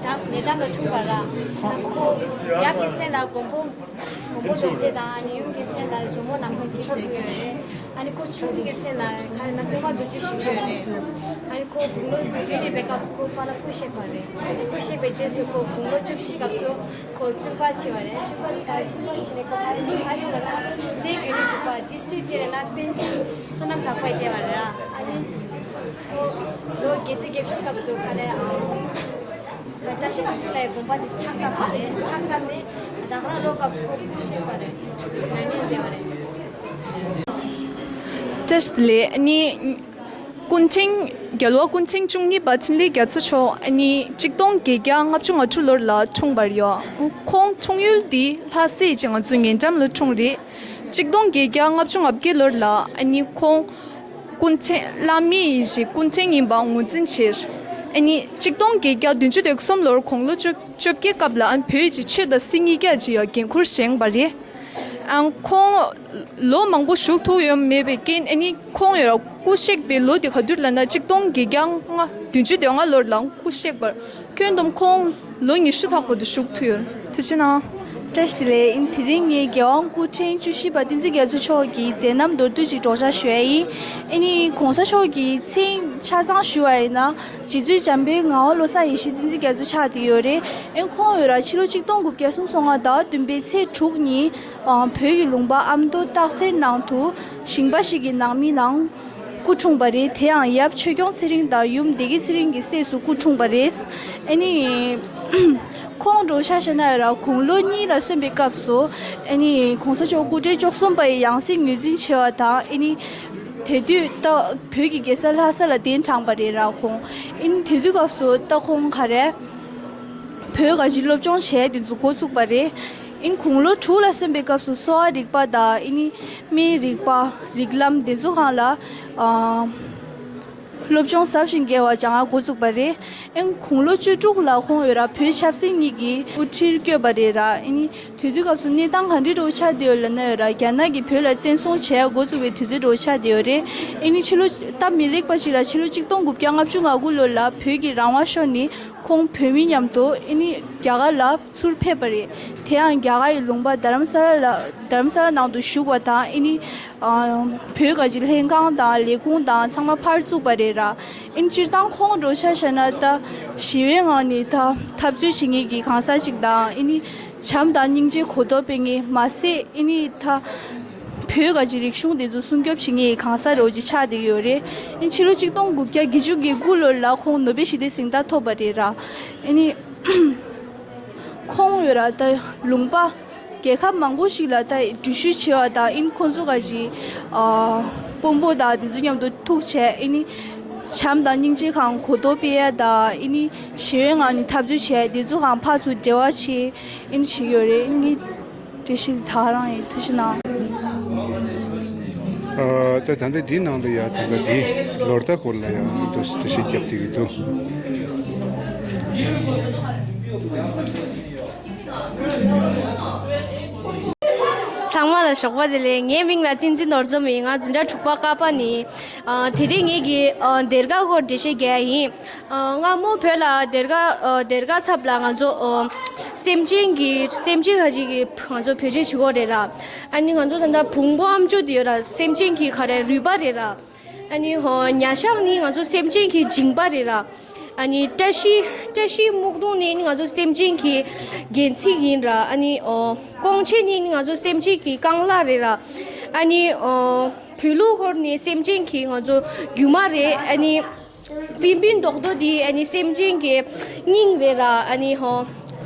འགྲམ་ནས་འགྲམ་ལ་འཁྲུངས་པ་ར། ཨ་ཁོ་ཡབ་ཀྱི་མཚན་ལ་མགོན་པོ་མགོན་པོ་རྡོ་རྗེ་དང་། ཨ་ནི་ཡུམ་གྱི་མཚན་ལ་ཇོ་མོ་ནམ་མཁའ་འཁྱིལ་ཟེར་གྱི་ཡོད་རེད། ཨ་ནི་ཁོ་ཆུང་དུས་ཀྱི་མཚན་ལ་ག་རེ་ན་པད་མ་རྡོ་རྗེ་ཞུ་གི་ཡོད་རེད། ཨ་ནི་ཁོ་དགུང་ལོ་བདུན་ནས་བའི་སྐབས་སུ་ཁོ་པཱ་ལགས་སྐུ་གཤེགས་པ་རེད། ཨ་ནི་སྐུ་གཤེགས་པའི་རྗེས་སུ་ཁོ་དགུང་ལོ་བཅུ་བཞི་སྐབས་སུ་ཁོ་བཙུན་པ་བྱས་པ་རེད། བཙུན་པ་བཙུན་པ་བྱས་ནས་ཁོ་ག་རེ་ག་རེ་ལབ་ན་སྲས་དགེ་འདུན་གྲུབ་པ་འདི་སུས་སྟེར་ན་པཎ་ཆེན་བསོད་ནམས་གྲགས་པས་སྟེར་བ་རེད། ཨ་ནི་ཁོ་ལོ་བརྒྱད་ཅུ་གྱ་བཞི་སྐབས་སུ་ག་རེ་ཨ། བཀྲ་ཤིས་ལྷུན་གྲུབ་ལ་ཡི་དགོན་པ་འདི་ཕྱག་བཏབ་པ་རེད། ཕྱག་བཏབ་ནས་ད་ག་རང་ལོ་སྐབས་སུ་ཁོ་སྐུ་གཤེགས་པ་རེད། ང་ནི་བདེ་བ་རེད། བཀྲ་ཤིས་བདེ་ལེགས། ཨ་ནི་སྐུ་ཕྲེང་རྒྱལ་བ་སྐུ་ཕྲེང་བཅུ་གཉིས་པ་འཕྲིན་ལས་རྒྱ་མཚོ་མཆོག་ཨ་ནི་གཅིག་སྟོང་བརྒྱད་བརྒྱ་ལྔ་བཅུ་ང་དྲུག་ལོར་ལ་འཁྲུངས་པ་རེད་ཡོད། ཁོང་འཁྲུངས་ཡུལ་འདི་ལྷ་སའི་ཅིག་ང་ཚོ་ཉེ་འགྲམ་ལ་འཁྲུངས་རེད། གཅིག་སྟོང་བརྒྱད་བརྒྱ་ལྔ་བཅུ་ང་བརྒྱད་ལོར་ལ་ཨ་ནི་ཁོང་སྐུ་ཕྲེང་བླ་མེད་ཀྱི་སྐུ་ཕྲེང་ཡིན་པ་ངོས་འཛིན་བྱས། ཨ་ནི་གཅིག་སྟོང་བརྒྱད་བརྒྱ་བདུན་ཅུ་དོན་གསུམ་ལོར་དགུང་ལོ་བཅོ་བཅོ་བརྒྱད་སྐབས་ལ་ཨ་བོད་ཀྱི་ཆོས་དང་སྲིད་གཉིས་ཀྱི་ཡ་འགན་འཁུར་བཞེངས་པ་རེད། ཨ་ཁོང་ལོ་མང་པོ་བཞུགས་ཐུབ་ཡོད་མེད་པའི་རྐྱེན། ཨ་ནི་ཁོང་ཡོད་ར་སྐུ་གཤེགས་པའི་ལོ་དེ་ག་དུས་ལབ་ན་གཅིག་སྟོང་བརྒྱད་བརྒྱ་ལྔ་བདུན་ཅུ་དོན་ལྔ་ལོར་ལ་སྐུ་གཤེགས་པར། ཁྱོན་བསྡོམས་ཁོང་ལོ་ཉི་ཤུ་ལྷག་པོ་དེ་བཞུགས་ཐུབ་ཡོད། ཐུགས་རྗེ་གནང་། བཀྲ་ཤིས་བདེ་ལེགས། ཨིན་དེ་རིང་ངས་རྒྱལ་དབང་སྐུ་ཕྲེང་བཅུ་བཞི་པ་བསྟན་འཛིན་རྒྱ་མཚོ་མཆོག་གི་མཛད་རྣམ་མདོར་བསྡུས་ཅིག་སྒྲོག་སྦྱང་ཞུ་ཡ་ཡིན། ཨ་ནི་གོང་ས་མཆོག་གི་མཚན་ཆ་ཚང་ཞུ་བ་ཡིན་ན། རྗེ་བཙུན་འཇམ་དཔལ་ངག་དབང་བློ་བཟང་ཡེ་ཤེས་བསྟན་འཛིན་རྒྱ་མཚོ་ཆགས་བསྡད་ཡོད་རེད། ཨ་ཁོང་ཡོད་ར་ཕྱི་ལོ་གཅིག་སྟོང་དགུ་བརྒྱ་སུམ་ཅུ་སོ་ལྔ་ཟླ་བ་བདུན་པའི་ཚེས་དྲུག་ཉིན་ཨ་བོད་ཀྱི་ལུང་པ་ཨ་མདོ་སྟག་འཚེར་ནང་དུ་ཞིང་པ་ཞིག་གི་ནང་མི་ནང་སྐུ་འཁྲུངས་པ་རེད། དེ་ཡང་ཡབ་ཆོས་སྐྱོང་ཚེ་རིང་དང་ཡུམ་བདེ་སྐྱིད་ཚེ་རིང་གི་སྲས་སུ་སྐུ་འཁྲུངས་པ་རེད། ཨ་ནི་ཁོང་འགྲོ་ཤ་ཤ་ན་ཡོད་ར་དགུང་ལོ་གཉིས་ལ་སོན་པའི་སྐབས་སུ། ཨ་ནི་གོང་ས་མཆོག་སྐུ་ཕྲེང་བཅུ་གསུམ་པ་ཡི་ཡང་སྲིད་ངོས་འཛིན་བྱས་པ་དང་། ཨ་ནི་དེ་དུས་ད་བོད་ཀྱི་རྒྱལ་ས་ལྷ་ས་ལ་གདན་དྲངས་པ་རེད་ར་ཁོང་། ཨ་ནི་དེ་དུས་སྐབས་སུ་ད་ཁོང་ག་རེ་བོད་ག་ཅིག་སློབ་སྦྱོང་བྱས་དེ་ཚོ་འགོ་བཙུགས་པ་རེད། ཨིན་དགུང་ལོ་དྲུག་ལ་སོན་པའི་སྐབས་སུ་གསོ་བ་རིག་པ་དང་། ཨ་ནི་སྨན་རིག་པ། རིགས་ལམ་དེ་ཚོ་སྒང་ལ་ཨ་སློབ་སྦྱོང་ཟབ་ཞིང་རྒྱས་པ་སྦྱང་ཡ་འགོ་བཙུགས་པ་རེད། ཨིན་དགུང་ལོ་བཅུ་དྲུག་ལ་ཁོང་ཡོད་ར་བོད་ཆབ་སྲིད་གཉིས་ཀྱི་དབུ་ཁྲིར་བསྐོས་པ་རེད་ར། ཨ་ནི་དེ་དུས་སྐབས་སུ་གནས་སྟངས་ག་འདྲ་འདྲ་བོ་ཆགས་བསྡད་ཡོད་ལབ་ན་ཡོད་ར་རྒྱ་ནག་གིས་བོད་ལ་བཙན་བཟུང་བྱས་འགོ་བཙུགས་པའི་དུས་ཚོད་འདྲ་བོ་ཆགས་བསྡད་ཡོད་རེད། ཨ་ནི་ཕྱི་ལོ་སྟབས་མི་ལེགས་པ་ཞིག་ལ་ཕྱི་ལོ་གཅིག་སྟོང་དགུ་བརྒྱ་ལྔ་བཅུ་ང་དགུ་ལོ་ལ་བོད་ཀྱི་རང་དབང་ཤོར་ནས་ཁོང་བོད་མི་མཉམ་དུ་ཨ་ནི་རྒྱ་གར་ལ་ཚུར་ཕེབས་པ་རེད། དེ་ཡང་རྒྱ་གར་ཡི་ལུང་པ་རྡ་རམ་ས་ལ་ལ་རྡ་རམ་ས་ལ་ནང་དུ་བཞུགས་པ་དང་། ཨ་ནི་ཨ་བོད་ག་ཅིག་ལྷན་ཁང་དང་ལས་ཁུངས་དང་ཚང་མ་ཕར་བཙུགས་པ་རེད་ར། ཨ་ནི་སྤྱིར་བཏང་ཁོང་འགྲོ་ཆ་བཞག་ན་ད་ཞི་བའི་ངང་ནས་ད་འཐབ་རྩོད་བྱེད་མཁན་གྱི་གང་ཟག་ཅིག་དང་། ཨ་ནི་བྱམས་དང་སྙིང་རྗེ་གོ་རྟོགས་སྤེལ་མཁན་མ་ཟད། ཨ་ནི་ད་བོད་ག་ཅིག་རིག་གཞུང་དེ་ཚོ་སྲུང་སྐྱོབ་བྱེད་མཁན་གྱི་གང་ཟག་རེ་བ་ཅིག་ཆགས་བསྡད་ཡོད་རེད། ཨ་ནི་ཕྱི་ལོ་གཅིག་སྟོང་དགུ་བརྒྱ་བརྒྱད་ཅུ་གྱ་དགུ་ལོ་ལ་ཁོང་ནོ་བེལ་ཞི་བདེའི་གཟེངས་རྟགས་ཐོབ་པ་རེད་ར། ཨ་ནི་ཁོང་ཡོད་ར་ད་ལུང་པ་རྒྱལ་ཁབ་མང་པོ་ཞིག་ལ་ད་འགྲུལ་བཞུད་བྱས་པ་དང་། ཨིན་ཁོང་ཚོ་ག་ཅིག་ཨ་དཔོན་པོ་དང་དེ་ཚོ་མཉམ་དུ་ཐུག་བྱས། ཨ་ནི་བྱམས་དང་སྙིང་རྗེ་གང་གོ་རྟོགས་སྤེལ་ཡ་དང་། ཨ་ནི་ཞི་བའི་ངང་ནས་འཐབ་རྩོད་བྱས་དེ་ཚོ་གང་ཕར་ཚུར་འབྲེལ་བ་བྱས། ཨ་ནི་བྱེད་ཀྱི་ཡོད་རེད། ཨ་ནི་འགྲེལ་བཤད་དེ་ད་ག་རང་ཡིན། ཐུགས་རྗེ་གནང་། ཨ་ད་ད་ལྟ་འདིའི་ནང་ལ་ཡ་ད་ལྟ་འདི་ལོ་ཟླ་སྐོར་ལ་ཡ་འདུག་འགྲེལ་བཤད་རྒྱབ་བསྡད་ཀྱི་འདུག་ཚང་མ་ལ་ཞོགས་པ་བདེ་ལེགས། ངའི་མིང་ལ་བསྟན་འཛིན་ནོར་འཛོམས་ཡིན། ང་འཛིན་གྲྭ་དྲུག་པ་ཀ་པ་ནས། ཨ་དེ་རིང་ངེད་ཀྱི་ཨ་སྡེར་ཁ་སྐོར་འགྲེལ་བཤད་རྒྱག་ཡ་ཡིན། ཨ་སྔ་མོ་བོད་ལ་སྡེར་ཁ་ཨ་སྡེར་ཁ་ཚབ་ལ་ང་ཚོ་ཨ་སེམས་ཅན་གྱི་སེམས་ཅན་ག་ཅིག་གི་ང་ཚོ་བེད་སྤྱོད་བྱེད་ཀྱི་ཡོད་རེད་ར། ཨ་ནི་ང་ཚོ་ད་ལྟ་བོང་བུ་ཨ་མཆོག་དེ་ཡོད་ར། སེམས་ཅན་གྱི་ག་རེ་རུས་པ་རེད་ར། ཨ་ནི་ཧོ་ཉ་ཤག་ནི་ང་ཚོ་སེམས་ཅན་གྱི་མཇིང་པ་རེད་ར། ཨ་ནི་བཀྲ་ཤིས་བཀྲ་ཤིས་སྨུག་སྡོང་ནི་ང་ཚོ་སེམས་ཅན་གྱི་རྒྱན་ཚིག་ཡིན་ར། ཨ་ནི་ཨོ་ཀོང་ཆེ་ནི་ང་ཚོ་སེམས་ཅན་གྱི་རྐང་ལག་རེད་ར། ཨ་ནི་ཨོ་བོད་ལུག་འཁོར་ནི་སེམས་ཅན་གྱི་ང་ཚོ་རྒྱུ་མ་རེད། ཨ་ནི་པིན་པིན་རྡོག་རྡོག་དེ་ཨ་ནི་སེམས་ཅན་གྱི་སྙིང་རེད་ར། ཨ་ནི་ཧོ་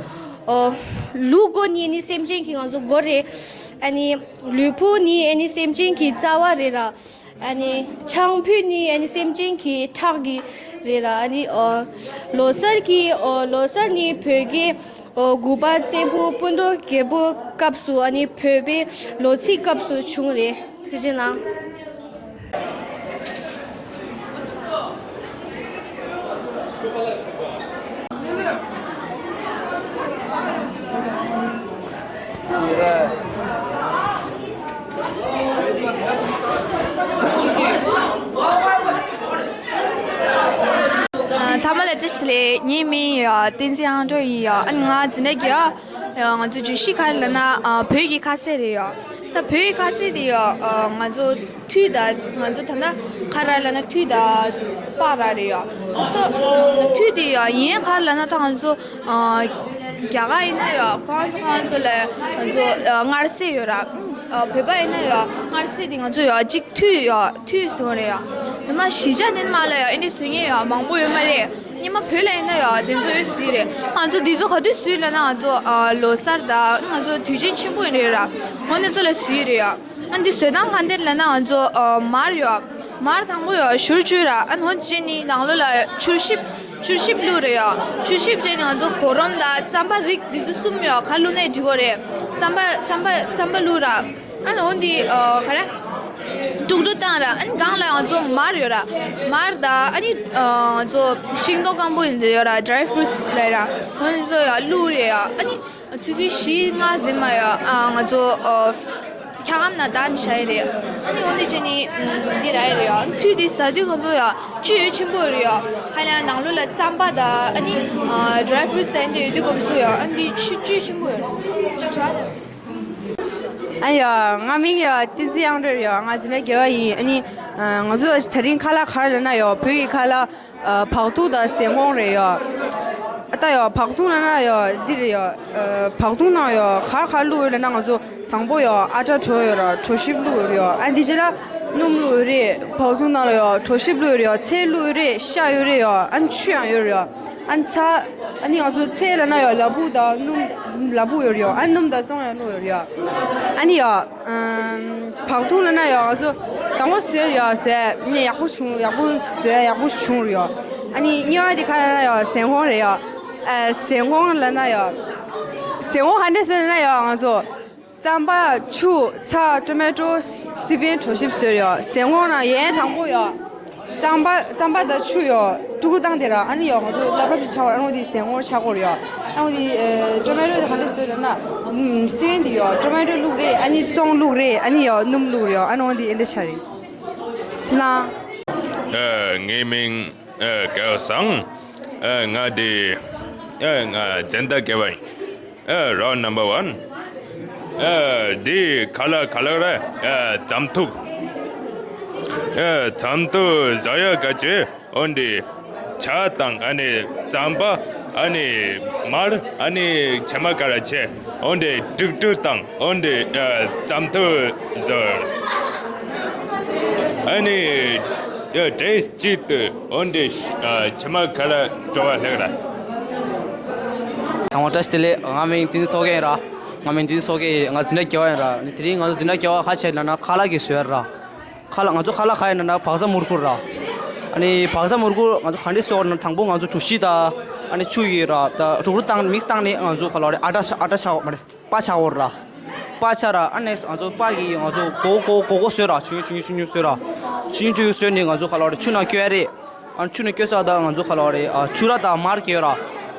ཨོ་ལུག་མགོ་ནི་ཨ་ནི་སེམས་ཅན་གྱི་ང་ཚོ་མགོ་རེད། ཨ་ནི་ལུས་ཕུང་ནི་ཨ་ནི་སེམས་ཅན་གྱི་རྩ་བ་རེད་ར། ཨ་ནི་ཆང་ཕུད་ནི་ཨ་ནི་སེམས་ཅན་གྱི་ཁྲག་གི་རེད་ར། ཨ་ནི་ཨོ་ལོ་གསར་གྱི་ཨོ་ལོ་གསར་ནི་བོད་ཀྱི་ཨོ་དགུ་པ་བཙན་པོ་སྤུན་ཟླ་རྒྱལ་པོ་སྐབས་སུ་ཨ་ནི་བོད་པའི་ལོ་ཚིགས་སྐབས་སུ་བྱུང་རེད། ཐུགས་རྗེ་གནང་། ཚང་མ་ལ་བཀྲ་ཤིས་བདེ་ལེགས། ངའི་མིང་ཡ་བསྟན་འཛིན་ཨང་ཀྲོ་ཡིན་ཡ། ཨ་ནི་ང་འཛིན་གྲྭ་གི་ཡ། ང་ཚོ་བརྗོད་གཞི་ག་རེ་ལབ་ན་བོད་ཀྱི་ཁ་ཟས་རེད་ཡ། ད་བོད་ཀྱི་ཁ་ཟས་དེ་ཡ་ང་ཚོ་ཐུད་ད་ང་ཚོ་ད་ལྟ་ག་རེ་ལབ་ན་ཐུད་ད་སྤགས་ར་རེད་ཡ། ད་ཐུད་དེ་ཡ་ཡིན་ག་རེ་ལབ་ན་ད་ང་ཚོ་རྒྱ་གར་ཡིན་ན་ཡ་ཁོང་ཚོ་ཁོང་ཚོ་ལ་ང་ཚོ་མངར་ཟས་ཡོད་ར། བོད་པ་ཡིན་ན་ཡ་མངར་ཟས་དེ་ང་ཚོ་ཡ་གཅིག་ཐུད་ཡ་ཐུད་ཟེར་བ་རེད་ཡ། དེ་མ་གཞིས་ཆགས་དེ་མ་ལ་ཡ་ཨེ་འདྲ་བཟོ་མཁན་ཡ་མང་པོ་ཡོད་མ་རེད། སྔོན་མ་བོད་ལ་ཡིན་ན་ཡ་དེ་ཚོ་ཡོད་བཟོས་རེད། ང་ཚོ་དེ་ཚོ་ག་དུས་བཟོས་ལབ་ན་ང་ཚོ་ལོ་གསར་དང་ང་ཚོ་དུས་ཆེན་ཆེན་པོ་ཡིན་རེད་ར། འོ་དེ་ཚོ་ལ་བཟོས་རེད་ཡ། ཨ་འདི་བཟོས་སྟངས་ག་འདྲ་ལབ་ན་ང་ཚོ་མར་ཡ་མར་དང་པོ་ཡ་བཞུར་བཅུག་ར། ཨ་འོ་དེ་བྱས་ནི་ནང་ལོགས་ལ་ཆུ་ཞིབ་ཆུ་ཞིབ་བླུགས་རེད་ཡ། ཆུ་ཞིབ་བྱས་ནི་ང་ཚོ་གོ་རོམ་དང་རྩམ་པ་རིགས་དེ་ཚོ་གསུམ་ཡ་ག་བླུགས་ནའི་འགྲིག་གི་རེད། རྩམ་པ་རྩམ་པ་རྩམ་པ་བླུགས་ར། ཨ་ནི་འོ་འདི་ཨ་ག་རེ། དཀྲུག་དཀྲུག་བཏང་ར། ཨ་ནི་སྒང་ལ་ང་ཚོ་མར་ཡོད་ར། མར་དང་ཨ་ནི་ཨ་ང་ཚོ་ཤིང་ཏོག་སྐམ་པོ་ཡིན་དེ་ཡོད་ར། ཌ་རའི་ཕུ་རུ་ཊི་ལབ་ར། ཁོ་ཚོ་ཡང་བླུགས་རེད་ཡ། ཨ་ནི་ཆུ་ཚོད་བཞི་ལྔ་དེ་མ་ཡ། ཨ་ང་ཚོ་ཨ་འཁྱག་སྒམ་ནང་བསྡད་ནས་བཞག་ཡི་རེད། ཨ་ནི་འོ་འདི་བྱས་ནི་འདི་རག་ཡི་རེད་ཡ། དུས་འདི་ཟ་དུས་ང་ཚོ་ཡ་བཅུད་ཆེན་པོ་རེད་ཡ། ཧ་ལམ་ནང་ལོགས་ལ་རྩམ་པ་དང་ཨ་ནི་ཌ་རའི་ཕུ་རུ་ཊི་དང་འདི་ཡོད་དུས་སྐབས་སུ་ཡ། ཨ་ནི་འདི་ཆུ་བཅུད་ཆེན་པོ་ཡོད་རེད། ཅིག་ཆ་ཨ་ཡ། ང་མིང་ཡ་བསྟན་འཛིན་དབྱངས་སྒྲོན་ཡ། ང་འཛིན་གྲྭ་བརྒྱད་པ་ཡིན། ཨ་ནི་ང་ཚོ་ད་རིང་ཁ་ལག་ག་རེ་ལབ་ན་ཡ། བོད་ཀྱི་ཁ་ལག་ཨ་བག་ཐུག་དང་ཟན་གོང་རེད་ཡ། ཨ་ད་ཡ་བག་ཐུག་ལབ་ན་ཡ་འདི་རེད་ཡ། ཨ་བག་ཐུག་ནང་ཡ་ག་རེ་ག་རེ་བླུགས་ཡོད་ལབ་ན། ང་ཚོ་དང་པོ་ཡ་ཨ་ཊ་བྲོ་ཡོད་ར། གྲོ་ཞིབ་བླུགས་ཡོད་རེད་ཡ། ཨ་འདི་རྗེས་ལ་སྣུམ་བླུགས་ཡོད་རེད། བག་ཐུག་ནང་ལ་ཡ་གྲོ་ཞིབ་བླུགས་ཡོད་རེད་ཡ། ཚལ་བླུགས་ཡོད་རེད། ཤ་ཡོད་རེད་ཡ། ཨ་ནི་ཆུ་ཡང་ཡོད་རེད་ཡ། ཨ་ནི་ཚ། ཨ་ནི་ང་ཚོ་ཚལ་ལབ་ན་ཡ་ལ་ཕུག་དང་སྣུམ། ལ་ཕུག་ཡོད་རེད་ཡ། ཨ་ནི་སྣུམ་དང་བཙོང་ཡང་བླུགས་ཡོད་རེད་ཡ། ཨ་ནི་ཡ། ཨམ། བག་ཐུག་ལབ་ན་ཡ་ང་ཚོ་དང་པོ་ཟས་ཡ་ཟས་ནི་ཡག་པོ་བྱུང་། ཡག་པོ་ཟས་ཡག་པོ་བྱུང་རེད་ཡ། ཨ་ནི་གཉིས་པ་དེ་ག་ལབ་ན་ཡ་ཟན་གོང་རེད་ཡ། ཨ་ཟན་གོང་ལབ་ན་ཡ། ཟན་གོང་ག་འདྲས་ཟོས་ལབ་ན་ཡ། ང་ཚོ་རྩམ་པ། ཆུ། ཚྭ། ཊོ་མེ་ཊོ། སི་པན། གྲོ་ཞིབ་ཟོས་ཡ། ཟན་གོང་ནང་ཡན་དང་པོ་ཡ། རྩམ་པ། རྩམ་པ་དང་ཆུ་ཡ། དཀྲུག་དཀྲུག་བཏང་དེ་ར། ཨ་ནི་ཡ་ང་ཚོ་ལབ་ལབ་ཅིག་ཆགས་པ་རེད། ཨ་ནི་འོ་དེ་ཟན་གོང་ཆགས་ཀྱི་ཡོད་རེད་ཡ། ཨ་ནི་འོ་དེ་ཨེ་ཊོ་མེ་ཊོ་དེ་ག་འདྲས་ཟོས་ལབ་ན། ཨུམ། སི་པན་དེ་ཡ་ཊོ་མེ་ཊོ་བླུགས་རེད། ཨ་ནི་བཙོང་བླུགས་རེད། ཨ་ནི་ཡ་སྣུམ་བླུགས་རེད་ཡ། ཨ་ནི་འོ་དེ་ཨེ་འདྲས་ཆགས་རེད། ཐུགས་རྗེ་གནང་། ཨ་ངའི་མིང་ཨ་སྐལ་བཟང་། ཨ་ང་དེ་ཨ་ང་འཛིན་གྲྭ་བརྒྱད་པ་ཡིན། ཨ་རའུན་ཌི་ནམ་བར་ཝན། ཨ་འདི་ཁ་ལག་ག་ལབ་རེད། ཨ་རྩམ་ཐུག་ཨ་རྩམ་ཐུག་ཟ་ཡ་ག་ཅི། འོ་འདི་ཇ་དང་ཨ་ནི་རྩམ་པ། ཨ་ནི་མར། ཨ་ནི་ཕྱེ་མ་ཀ་ར་བྱས། འོ་འདི་དཀྲུག་དཀྲུག་དང་། འོ་འདི་ཨ་རྩམ་ཐུག་ཟོས། ཨ་ནི་ཨ་ཊེ་སི་ཊི་ཅིག་ཏུ། འོ་འདི་ཨ་ཕྱེ་མ་ཀ་ར་བྲོ་བ་ལེགས་ར། ཚང་མ་བཀྲ་ཤིས་བདེ་ལེགས། ང་མིང་བསྟན་འཛིན་མཚོ་རྒྱལ་ཡིན་ར། ང་མིང་བསྟན་འཛིན་མཚོ་རྒྱལ་ཡིན། ང་འཛིན་གྲྭ་བརྒྱད་པ་ཡིན་ར། ཨ་ནི་དེ་རིང་ང་ཚོ་འཛིན་གྲྭ་བརྒྱད་པ་ག་བྱས་ལབ་ན་ཁ་ལག་གི་བཟོས་ར། ཁ་ལག་ང་ཚོ་ཁ་ལག་ག་ཡིན་ལབ་ན་བག་ཚ་མུར་ཁུ་ར། ཨ་ནི་བག་ཚ་མུར་ཁུ་ང་ཚོ་ག་འདྲས་བཟོས་ལབ་ན། དང་པོ་ང་ཚོ་གྲོ་ཞིབ་དང་ཨ་ནི་ཆུ་ཡིས་ར། ད་དཀྲུག་དཀྲུག་བཏང་མིག་སི་བཏང་ནས་ང་ཚོ་ག་ལབ་རེད། ཨ་ཊ་ཨ་ཊ་ཆགས་མ་རེད། པ་ཆགས་ཡོད་ར། པ་ཆགས་ར། ཨ་ནི་ང་ཚོ་པ་གི་ང་ཚོ་གོ་གོ་གོ་གོ་བཟོས་ར། ཆུང་ཆུང་ཆུང་ཆུང་བཟོས་ར། ཆུང་ཆུང་ཆུང་བཟོས་ནས་ང་ཚོ་ག་ལབ་རེད། ཆུ་ནང་བསྐྱོད་ཡ་རེད། ཨ་ཆུ་ནང་བསྐྱོད་ཚར་ད་ང་ཚོ་ག་ལབ་རེད། ཨ་ཕྱུར་ར་དང་མར་བསྐྱལ་ར།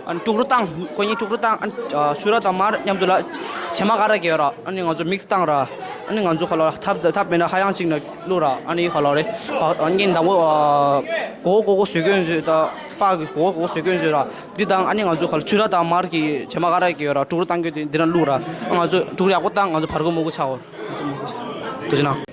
ཨ་དཀྲུག་དཀྲུག་བཏང་། ཁོ་གཉིས་དཀྲུག་དཀྲུག་བཏང་། ཨ་ཕྱུར་ར་དང་མར་མཉམ་དུ་ལ་ཕྱེ་མ་ཀ་ར་བསྐྱལ་ར། ཨ་ནི་ང་ཚོ་མིག་སི་བཏང་ར། ཨ་ནི་ང་ཚོ་ག་ལབ་རེད། ཐབ་ཐབ་མེད་ན་ཧ་ཡང་གཅིག་ནང་བླུགས་ར། ཨ་ནི་ག་ལབ་རེད། ཨ་ཨ་ནི་དང་པོ་ཨ་གོ་གོ་གོ་བཟོས་གོན་བཟོས་ད། པ་གི་གོ་གོ་བཟོས་གོན་བཟོས་ར། འདི་དང་ཨ་ནི་ང་ཚོ་ག་ལབ་ཕྱུར་ར་དང་མར་གྱི་ཕྱེ་མ་ཀ་ར་བསྐྱལ་ར། དཀྲུག་དཀྲུག་བཏང་གི་འདི་འདི་ནང་བླུགས་ར། ང་ཚོ་དཀྲུག་ཡག་པོ་བཏང་། ང་ཚོ་བར་སྐོར་མོ་གོ་ཆགས་ཡོད། ང་ཚོ་མོ་གོ་ཆགས། ཐུགས་རྗེ་གནང་།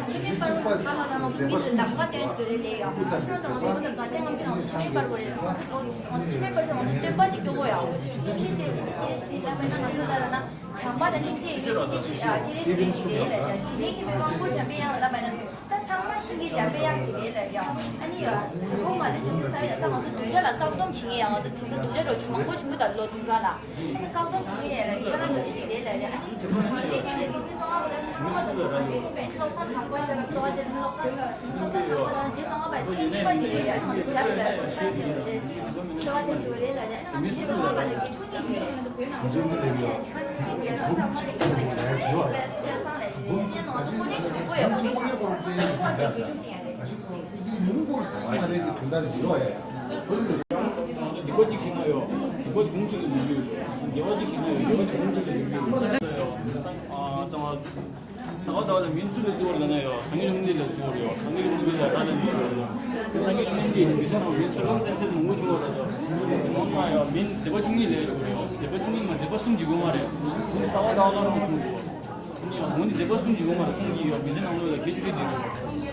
ཕྱི་མའི་པར་ཁ་ལ་ལ་ང་ཚོ་མི་ཚོས་ལག་པ་སྟོན་ཞིག་རེད་ལས་ཡ། ཁྱོད་ཚོ་ང་ཚོ་ང་ཚོ་དགའ་ལྡན་ང་ཚོ་ཕྱི་མའི་པར་རེད། ང་ཚོ་ཕྱི་མའི་པར་ང་ཚོ་སྟོན་པ་ཅིག་སྐྱོ་པོ་ཡ། ཁྱོད་ཚོས་དེ་དེ་སྲིད་ལ་མེད་ན། ང་ཚོ་ལ་ལ་ན་བྱམས་པ་དང་ནི་ལྟས་ཡོད་པའི་དེ་ཅི་ཨ་ཅི་རེད་ཟེར་ཞིག་རེད་ལ་ཡ། ཇི་མའི་ཁྱོད་མི་མང་པོ་བྱམས་པའི་ཡང་ལ་ལ་མེད་ན། ད་ཚང་མ་ཤིང་གི་འཇམ་པའི་དབྱངས་ཅིག་རེད་ལ་ཡ། ཨ་ནི་ཡ་དུས་འཁོར་མ་ལས་བྱུང་གི་ས་ཡ། ད་ང་ཚོ་གདུལ་བྱ་ལ་བཀག་སྡོམ་བྱེད་མཁན་ཡ། ང་ཚོ་དུས་ཚོད་གདུལ་བྱ་འགྲོ་ཆུ་མང་པོ་བྱུང་གི། ད་ལོ་དུས་འགའ་ལ་ཨ་ནི་བཀག་སྡོམ་བྱེད་མཁན་ཡ་ལ་ནི་ཁྱེད་རང་ཚོ་ཅིག་རེད་ལ་ཡ། ཨ་ནི་དུས་འཁོར་མ་ལས་བྱུང་གི་ཚོགས་པ་ཚང་མ་ལ་ཚང་མ་ལ་བློ་བཟང་དྲག་པོ་ཤར་སོ་བ་དེ་བློ་བཟང་དྲག་པོ་དང་རྗེ་ཚང་བ་པ་ཚེ་གཉིས་པ་ཅིག་རེད་ཡ། ཨ་ནི་ང་ཚོ་ཞབས་ལ་ཚེ་བ་དེ་ཞིག་རེད་ལ་ཡ། ཨ་ནི་ང་ཚོ་རྗེ་ཚང་བ་པ་ལ་དགེ་ཕྲུག་གཉིས་ཡིན། ང་ཚོའི་འདི་ལས་ཡོད། ཁ་ཅིག་རྒན་ལགས་ཚང་མ་ལས་ཀྱི་ཁ་ཅིག་རྒན་ལགས་ཚང་མ་ལས་ཀྱི་ཁ་ཅིག་རྒན་ལགས་ཚང་ལས་ཀྱི་ཉན་ང་ཚོ་ཀོ་ཅན་གྱི་ཕྲུ་གུ་ཡོད་པ་རེད། ཁོ་ལ་དགེ་ཕྲུག་ཅིག་ཡང་རེད། ཁོ་ལ་དགེ་ཕྲུག་ཅིག་ཡང་རེད། ཨ་ནི་ང་ཚོ་ཀོ་ཅན་གྱི་ཕྲུ་གུ་ཚང་མ་ལས་ཀྱི་དོན་དག་ཡོད་པ་རེད། དགེ་བ་གཅིག་བྱས་ན་ཡོད། དགེ་བ་དེ་ཕུང་གཅིག་ལ་འགྱུར་གྱི་ཡོད། དགེ་བ་གཅིག་བྱས་ན་ཡོད། དགེ་བ་དེ་ཕུང་གཅིག་ལ་འགྱུར་གྱི་ཡོད། ཨ་དང་། ཟ་བ་དག་ལ་མིང་སུ་ལ་བརྩི་བར་ལབ་ན་ཡང་སངས་རྒྱས་བཅོམ་ལྡན་འདས་ལ་བརྩི་བར་ཡོད། སངས་རྒྱས་བཅོམ་ལྡན་འདས་ལ་བརྩི་བར་ཡོད། དེ་སངས་རྒྱས་བཅོམ་ལྡན་འདས་ཀྱི་མི་ཚེ་ནང་མི་ཚེ་རང་བཙན་ཐད་མང་པོ་བྱུང་བ་རེད། དེ་མང་ན་ཡང་མིང་སྡེ་པ་བཅུ་གཉིས་ལ་ཡོད་རེད། སྡེ་པ་བཅུ་གཉིས་མ་སྡེ་པ་གསུམ་གྱི་དགོས་མ་རེད། མིང་ཟ་བ་དག་ལ་རང་བྱུང་རེད། དེ་ནི་ཡང་འོན་ཏེ་སྡེ་པ་གསུམ་གྱི་དགོས་མ་རེད། ཁོང་གིས་ཡང་མི་ཚེ་ནང་ལོགས་ལ་སྐད་ཅིག་དེ་རེད།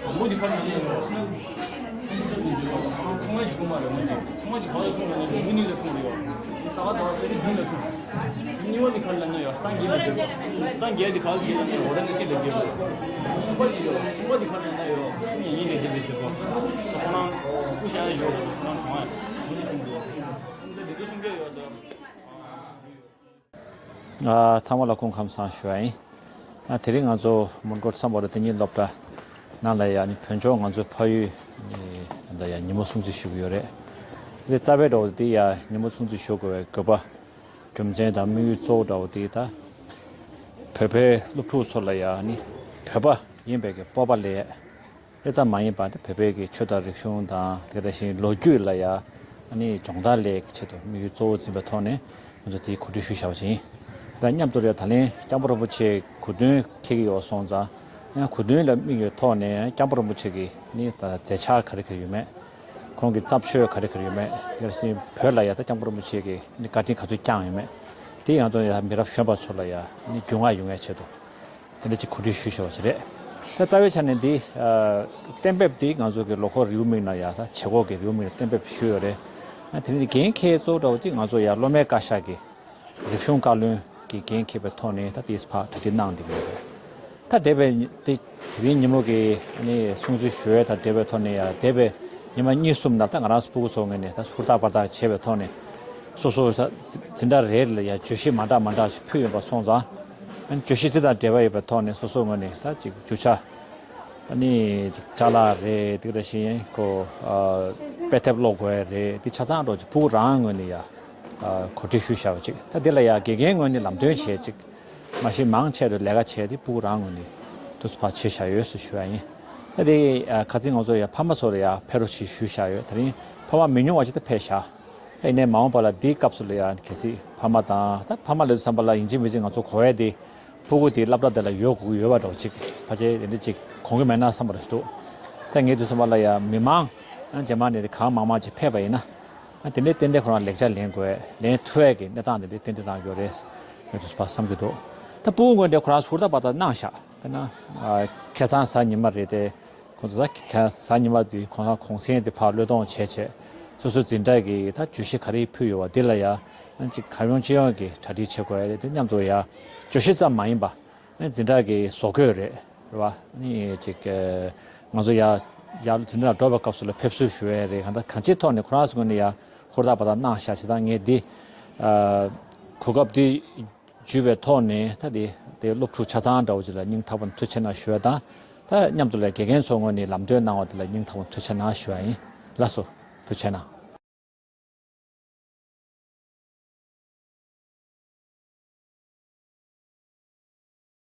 དང་པོ་དེ་ཕར་ནས་ཡང་སུ་ཚོང་ལ་འཇུག་པ་ཁོང་ལ་འཇུག་གི་མ་རེད། འོན་ཏེ་ཁོང་ལ་འཇུག་ག་ལ་འཁྲུངས་ལ་ན་མི་གཉིས་ལ་འཁྲུངས་རེད། ས་ག་ཟླ་བ་ཚེ་རིང་བདུན་ལ་འཁྲུངས། གཉིས་པ་དེ་ག་ལ་ན་ཡང་སངས་རྒྱས་ལ་འདེབས་པ། སངས་རྒྱས་དེ་ག་ལ་འདེབས་ལ་ན་ཡང་ཝཱ་ར་ཎ་སི་ལ་འདེབས་པ། གསུམ་པ་དེ་ཡང་གསུམ་པ་དེ་ག་ལ་ན་ཡང་སྐུ་མྱ་ངན་ལས་འདས་པའི་འདེབས་པ། ཁོ་རང་སྐུ་གཤེགས་ཡོད་ལ་ཁོ་རང་གྲོངས་ཡ་མི་ནི་གསུམ་རེད། སུམ་ཚེ་བདུན་ཅུ་སུམ་བརྒྱ་ཡོད་ལ། ཨ། ཚང་མ་ལ་སྐུ་ཁམས་བཟང་ཞུ་བ་ཡིན། ཨ། དེ་རིང་ང་ཚོ་མོན་གྷོ་ཁྲི་སྲོང་ལྡེ་བཙན་ཉིད་སློབ་གྲྭ་ནང་ལ་ཡ་ནི་བོད་ལྗོངས་ང་ཚོའི་ཕ་ཡུལ་ནི་ད་ཡ་ཉིན་མོ་སྲུང་བརྩི་ཞུ་གི་ཡོད་རེད། དེ་རྩ་བའི་འདྲ་བོ་དེ་ཡ་ཉིན་མོ་སྲུང་བརྩི་ཞུ་དགོས་པའི་དགོས་པ། རྒྱུ་མཚན་དང་དམིགས་ཡུལ་གཙོ་བོ་འདྲ་བོ་དེ་ད། བོད་པའི་སློབ་ཕྲུག་ཚོ་ལ་ཡ་ནི་བོད་པ་ཡིན་པའི་གི་སྤོབས་པ་སླེབས། དེ་ཙམ་མ་ཡིན་པར་དེ་བོད་པའི་གི་ཆོས་དང་རིག་གཞུང་དང་དེ་འདྲ་ཞིག་ལོ་རྒྱུས་ལ་ཡ་ཨ་ནི་སྦྱོང་བརྡར་སླེབས་ཀྱི་ཆེད་དུ་དམིགས་ཡུལ་གཙོ་བོ་འཛིན་པའི་ཐོག་ནས་ང་ཚོ་དེའི་གོ་སྒྲིག་ཞུས་བཞག་པ་ཞིག་ཡིན། དེ་དང་མཉམ་དུ་ལ་ཡ་ད་ལན་སྐྱབས་མགོན་རིན་པོ་ཆེ་གོ་སྟོན་འཁེལ་གྱི་ཡོད་སོང་ཙང་ཡང་གོ་སྟོན་ལ་དམིགས་ཡོད་ཐོག་ནས་སྐྱབས་མགོན་རིན་པོ་ཆེ་གི་ནི་ད་མཛད་འཆར་ག་རེ་ག་རེ་ཡོད་མེད། ཁོང་གི་བརྩམས་ཆོས་ག་རེ་ག་རེ་ཡོད་མེད། དེ་བཞིན་བོད་ལ་ཡ་ད་སྐྱབས་མགོན་རིན་པོ་ཆེ་གི་ནི་བཀའ་དྲིན་ག་ཚོད་བསྐྱངས་ཡོད་མེད། དེ་ང་ཚོ་ཡ་མི་རབས་གཞོན་པ་ཚོ་ལ་ཡ་ནི་རྒྱུས་མངའ་ཡོང་ཡ་ཆེད་དུ། དེ་འདྲ་ཅིག་གོ་སྒྲིག་ཞུས་བཞག་པ་ཅིག་རེད། ད་རྩ་བའི་ཆ་ནས་འདི། ཨ། གཏན་འབེབས་འདི་ང་ཚོ་གི་ལོ་འཁོར་རེའུ་མིག་ནང་ཡ་ད་བྱེད་སྒོ་གི་རེའུ་མིག་ནང་གཏན་འབེབས་ཞུས་ཡོད་རེད། ཨ། དེ་ནི་འགན་འཁྱེར་གཙོ་བོ་འདྲ་བོ་དེ་ང་ཚོ་ཡ་སློབ་མའི་བཀའ་ཤག་གི་རིག་གཞུང་བཀའ་བློན་གྱི་འགན་འཁྱེར་བའི་ཐོག་ནས་ད་དེ་ཕར་གྲ་སྒྲིག་གནང་བསྡད་ཀྱི་ཡོད་རེད། ད་འདས་པའི་དེ་དེ་རིང་ཉིན་མོ་གི་ནི་སྲུང་བརྩི་ཞུ་ཡས་དང་འབྲེལ་བའི་ཐོག་ནས་ཡ་འདས་པའི་ཉི་མ་གཉིས་གསུམ་ནང་ད་ང་རང་ཚོ་ཕྲུ་གུ་ཚོ་ངོས་ནས་ད་ཧུར་ཐག་འབད་ཐག་བྱས་པའི་ཐོག་ནས་སོ་སོ་ད་འཛིན་གྲྭ་རེ་ལ་ཡ་བརྗོད་གཞི་མ་འདྲ་མ་འདྲ་ཞིག་ཕུལ་ཡོད་པ་སོང་ཙང་། བརྗོད་གཞི་དེ་དང་འབྲེལ་བ་ཡོད་པའི་ཐོག་ནས་སོ་སོའི་ངོས་ནས་ད་ཅིག་རྒྱུ་ཆ། ཨ་ནི་ཅིག་ཅ་ལག་རེད། དེ་འདྲ་ཞིག་ཁོ། ཨ། དཔེ་དེབ་ཀློག་དགོས་རེད། དེ་ཆ་ཚང་འགྲོ་ཅིག་ཕྲུ་གུ་རང་ངོས་ནས་ཡ། ཨ། གོ་སྒྲིག་ཞུས་བཞག་པ་ཅིག་ད་དེ་ལ་ཡ་དགེ་རྒན་ངོས་ནས་ལམ་སྟོན་བྱས་ཅིག་མ་གཞི་མང་ཆེ་བ་ལས་ཀ་བྱས་ཏེ་ཕྲུ་གུ་རང་ངོས་ནས་དུས་ཚོད་ཕར་བྱས་བཞག་ཡོད་ཟེར་ཞུ་ཡ་ཡིན། ད་དེ། ཨ། ཁ་སང་ང་ཚོ་ཡ་ཕ་མ་ཚོ་ལ་ཡ་ཕེབས་རོགས་བྱེད་ཞུས་བཞག་ཡོད། དེ་རིང་ཕ་མ་མི་ཉུང་བ་ཅིག་ད་ཕེབས་བཞག་ད་ཡིན་ནའི་མ་འོངས་པ་ལ་འདིའི་སྐབས་སུ་ལ་ཡང་གལ་སྲིད་ཕ་མ་དང་ད་ཕ་མ་ལ་བསམ་པ་ལ་ཡིན་གཅིག་མིན་གཅིག་ང་ཚོ་གོ་བས་དེ་ཕྲུ་གུ་དེ་སློབ་གྲྭ་དེ་ལ་ཡོད་དགོས་ཀྱི་ཡོད་པ་འདྲ་བོ་ཅིག་ཕལ་ཆེར་དེ་འདྲ་ཅིག་གོང་གི་མེད་ན་བསམ་པ་རེད་འདུག་ད་ངས་དུས་སུ་མ་ལ་ཡང་མི་མང་རྗེས་མ་ནས་དེ་གང་མང་མང་ཅིག་ཕེབས་པ་ཡིན་ན་དེ་འདྲའི་ཏན་ཏན་ཁོ་རང་ལེགས་ཆ་ལེན་དགོས་ལེན་ཐུབ་ཡས་ཀྱི་གནས་སྟངས་དེ་འདྲའི་ཏན་ཏན་རང་ཡོད་རེད་ངས་དུས་སུ་ཕར་བསམ་གྱི་འདུག་ད་ཕྲུ་གུ་ངོས་འདྲ་ཁོ་རང་ཧུར་ཐག་པ་ད་གནང་བཞག་དཔེར་ན་ཁ་སང་གཟའ་ཉི་མ་རེད་དེ། ཁོང་ཚོ་ད་ག་གཟའ་ཉི་མ་དེ་ཁོང་རང་གུང་སེང་དེ་ཕར་བློས་གཏོང་བྱས་བྱས་སོ་སོའི་འཛིན་གྲྭ་གི་ད་བརྗོད་གཞི་ག་རེ་ཕུལ་ཡོད་པ་དེ་ལ་ཡ་ཅིག་གང་ཡོང་ཅི་ཡོང་གི་གྲ་སྒྲིག་བྱེད་དགོས་ཡ་རེད། དེ་མཉམ་དུ་ཡ་བརྗོད་གཞི་ཙམ་མ་ཡིན་པ་འཛིན་གྲྭ་གི་བཟོ་བཀོད་རེད། རེད་བ། ནི་ཅིག་ང་ཚོ་ཡ་ཡ་འཛིན་གྲྭ་ལ་འགྲོ་བའི་སྐབས་སུ་ལ་ཕེབས་བསུ་ཞུ་ཡ་རེད། གང་ལྟར་གང་ཅིའི་ཐོག་ནས་ཁོ་རང་ཚོ་ངོས་ནས་ཡ་ཧུར་ཐག་པ་ཐག་གནང་བཞག་བྱས་ཙང་ངས་འདི་གོ་སྐབས་འདི། བརྒྱུད་པའི་ཐོག་ནས་ད་དེ་དེ་སློབ་ཕྲུག་ཆ་ཚང་འདྲ་བོ་ཅིག་ལ་སྙིང་ཐག་པ་ནས་ཐུགས་རྗེ་ཆེ་གནང་ཞུ་བ་དང་། ད་མཉམ་དུ་ལ་དགེ་རྒན་ཚོ་ངོས་ནས་ལམ་སྟོན་གནང་བ་དེ་ལ་སྙིང་ཐག་པ་ནས་ཐུགས་རྗེ་ཆེ་གནང་ཞུ་བ་ཡིན། ལགས་སོ། ཐུགས་རྗེ་ཆེ་གནང་།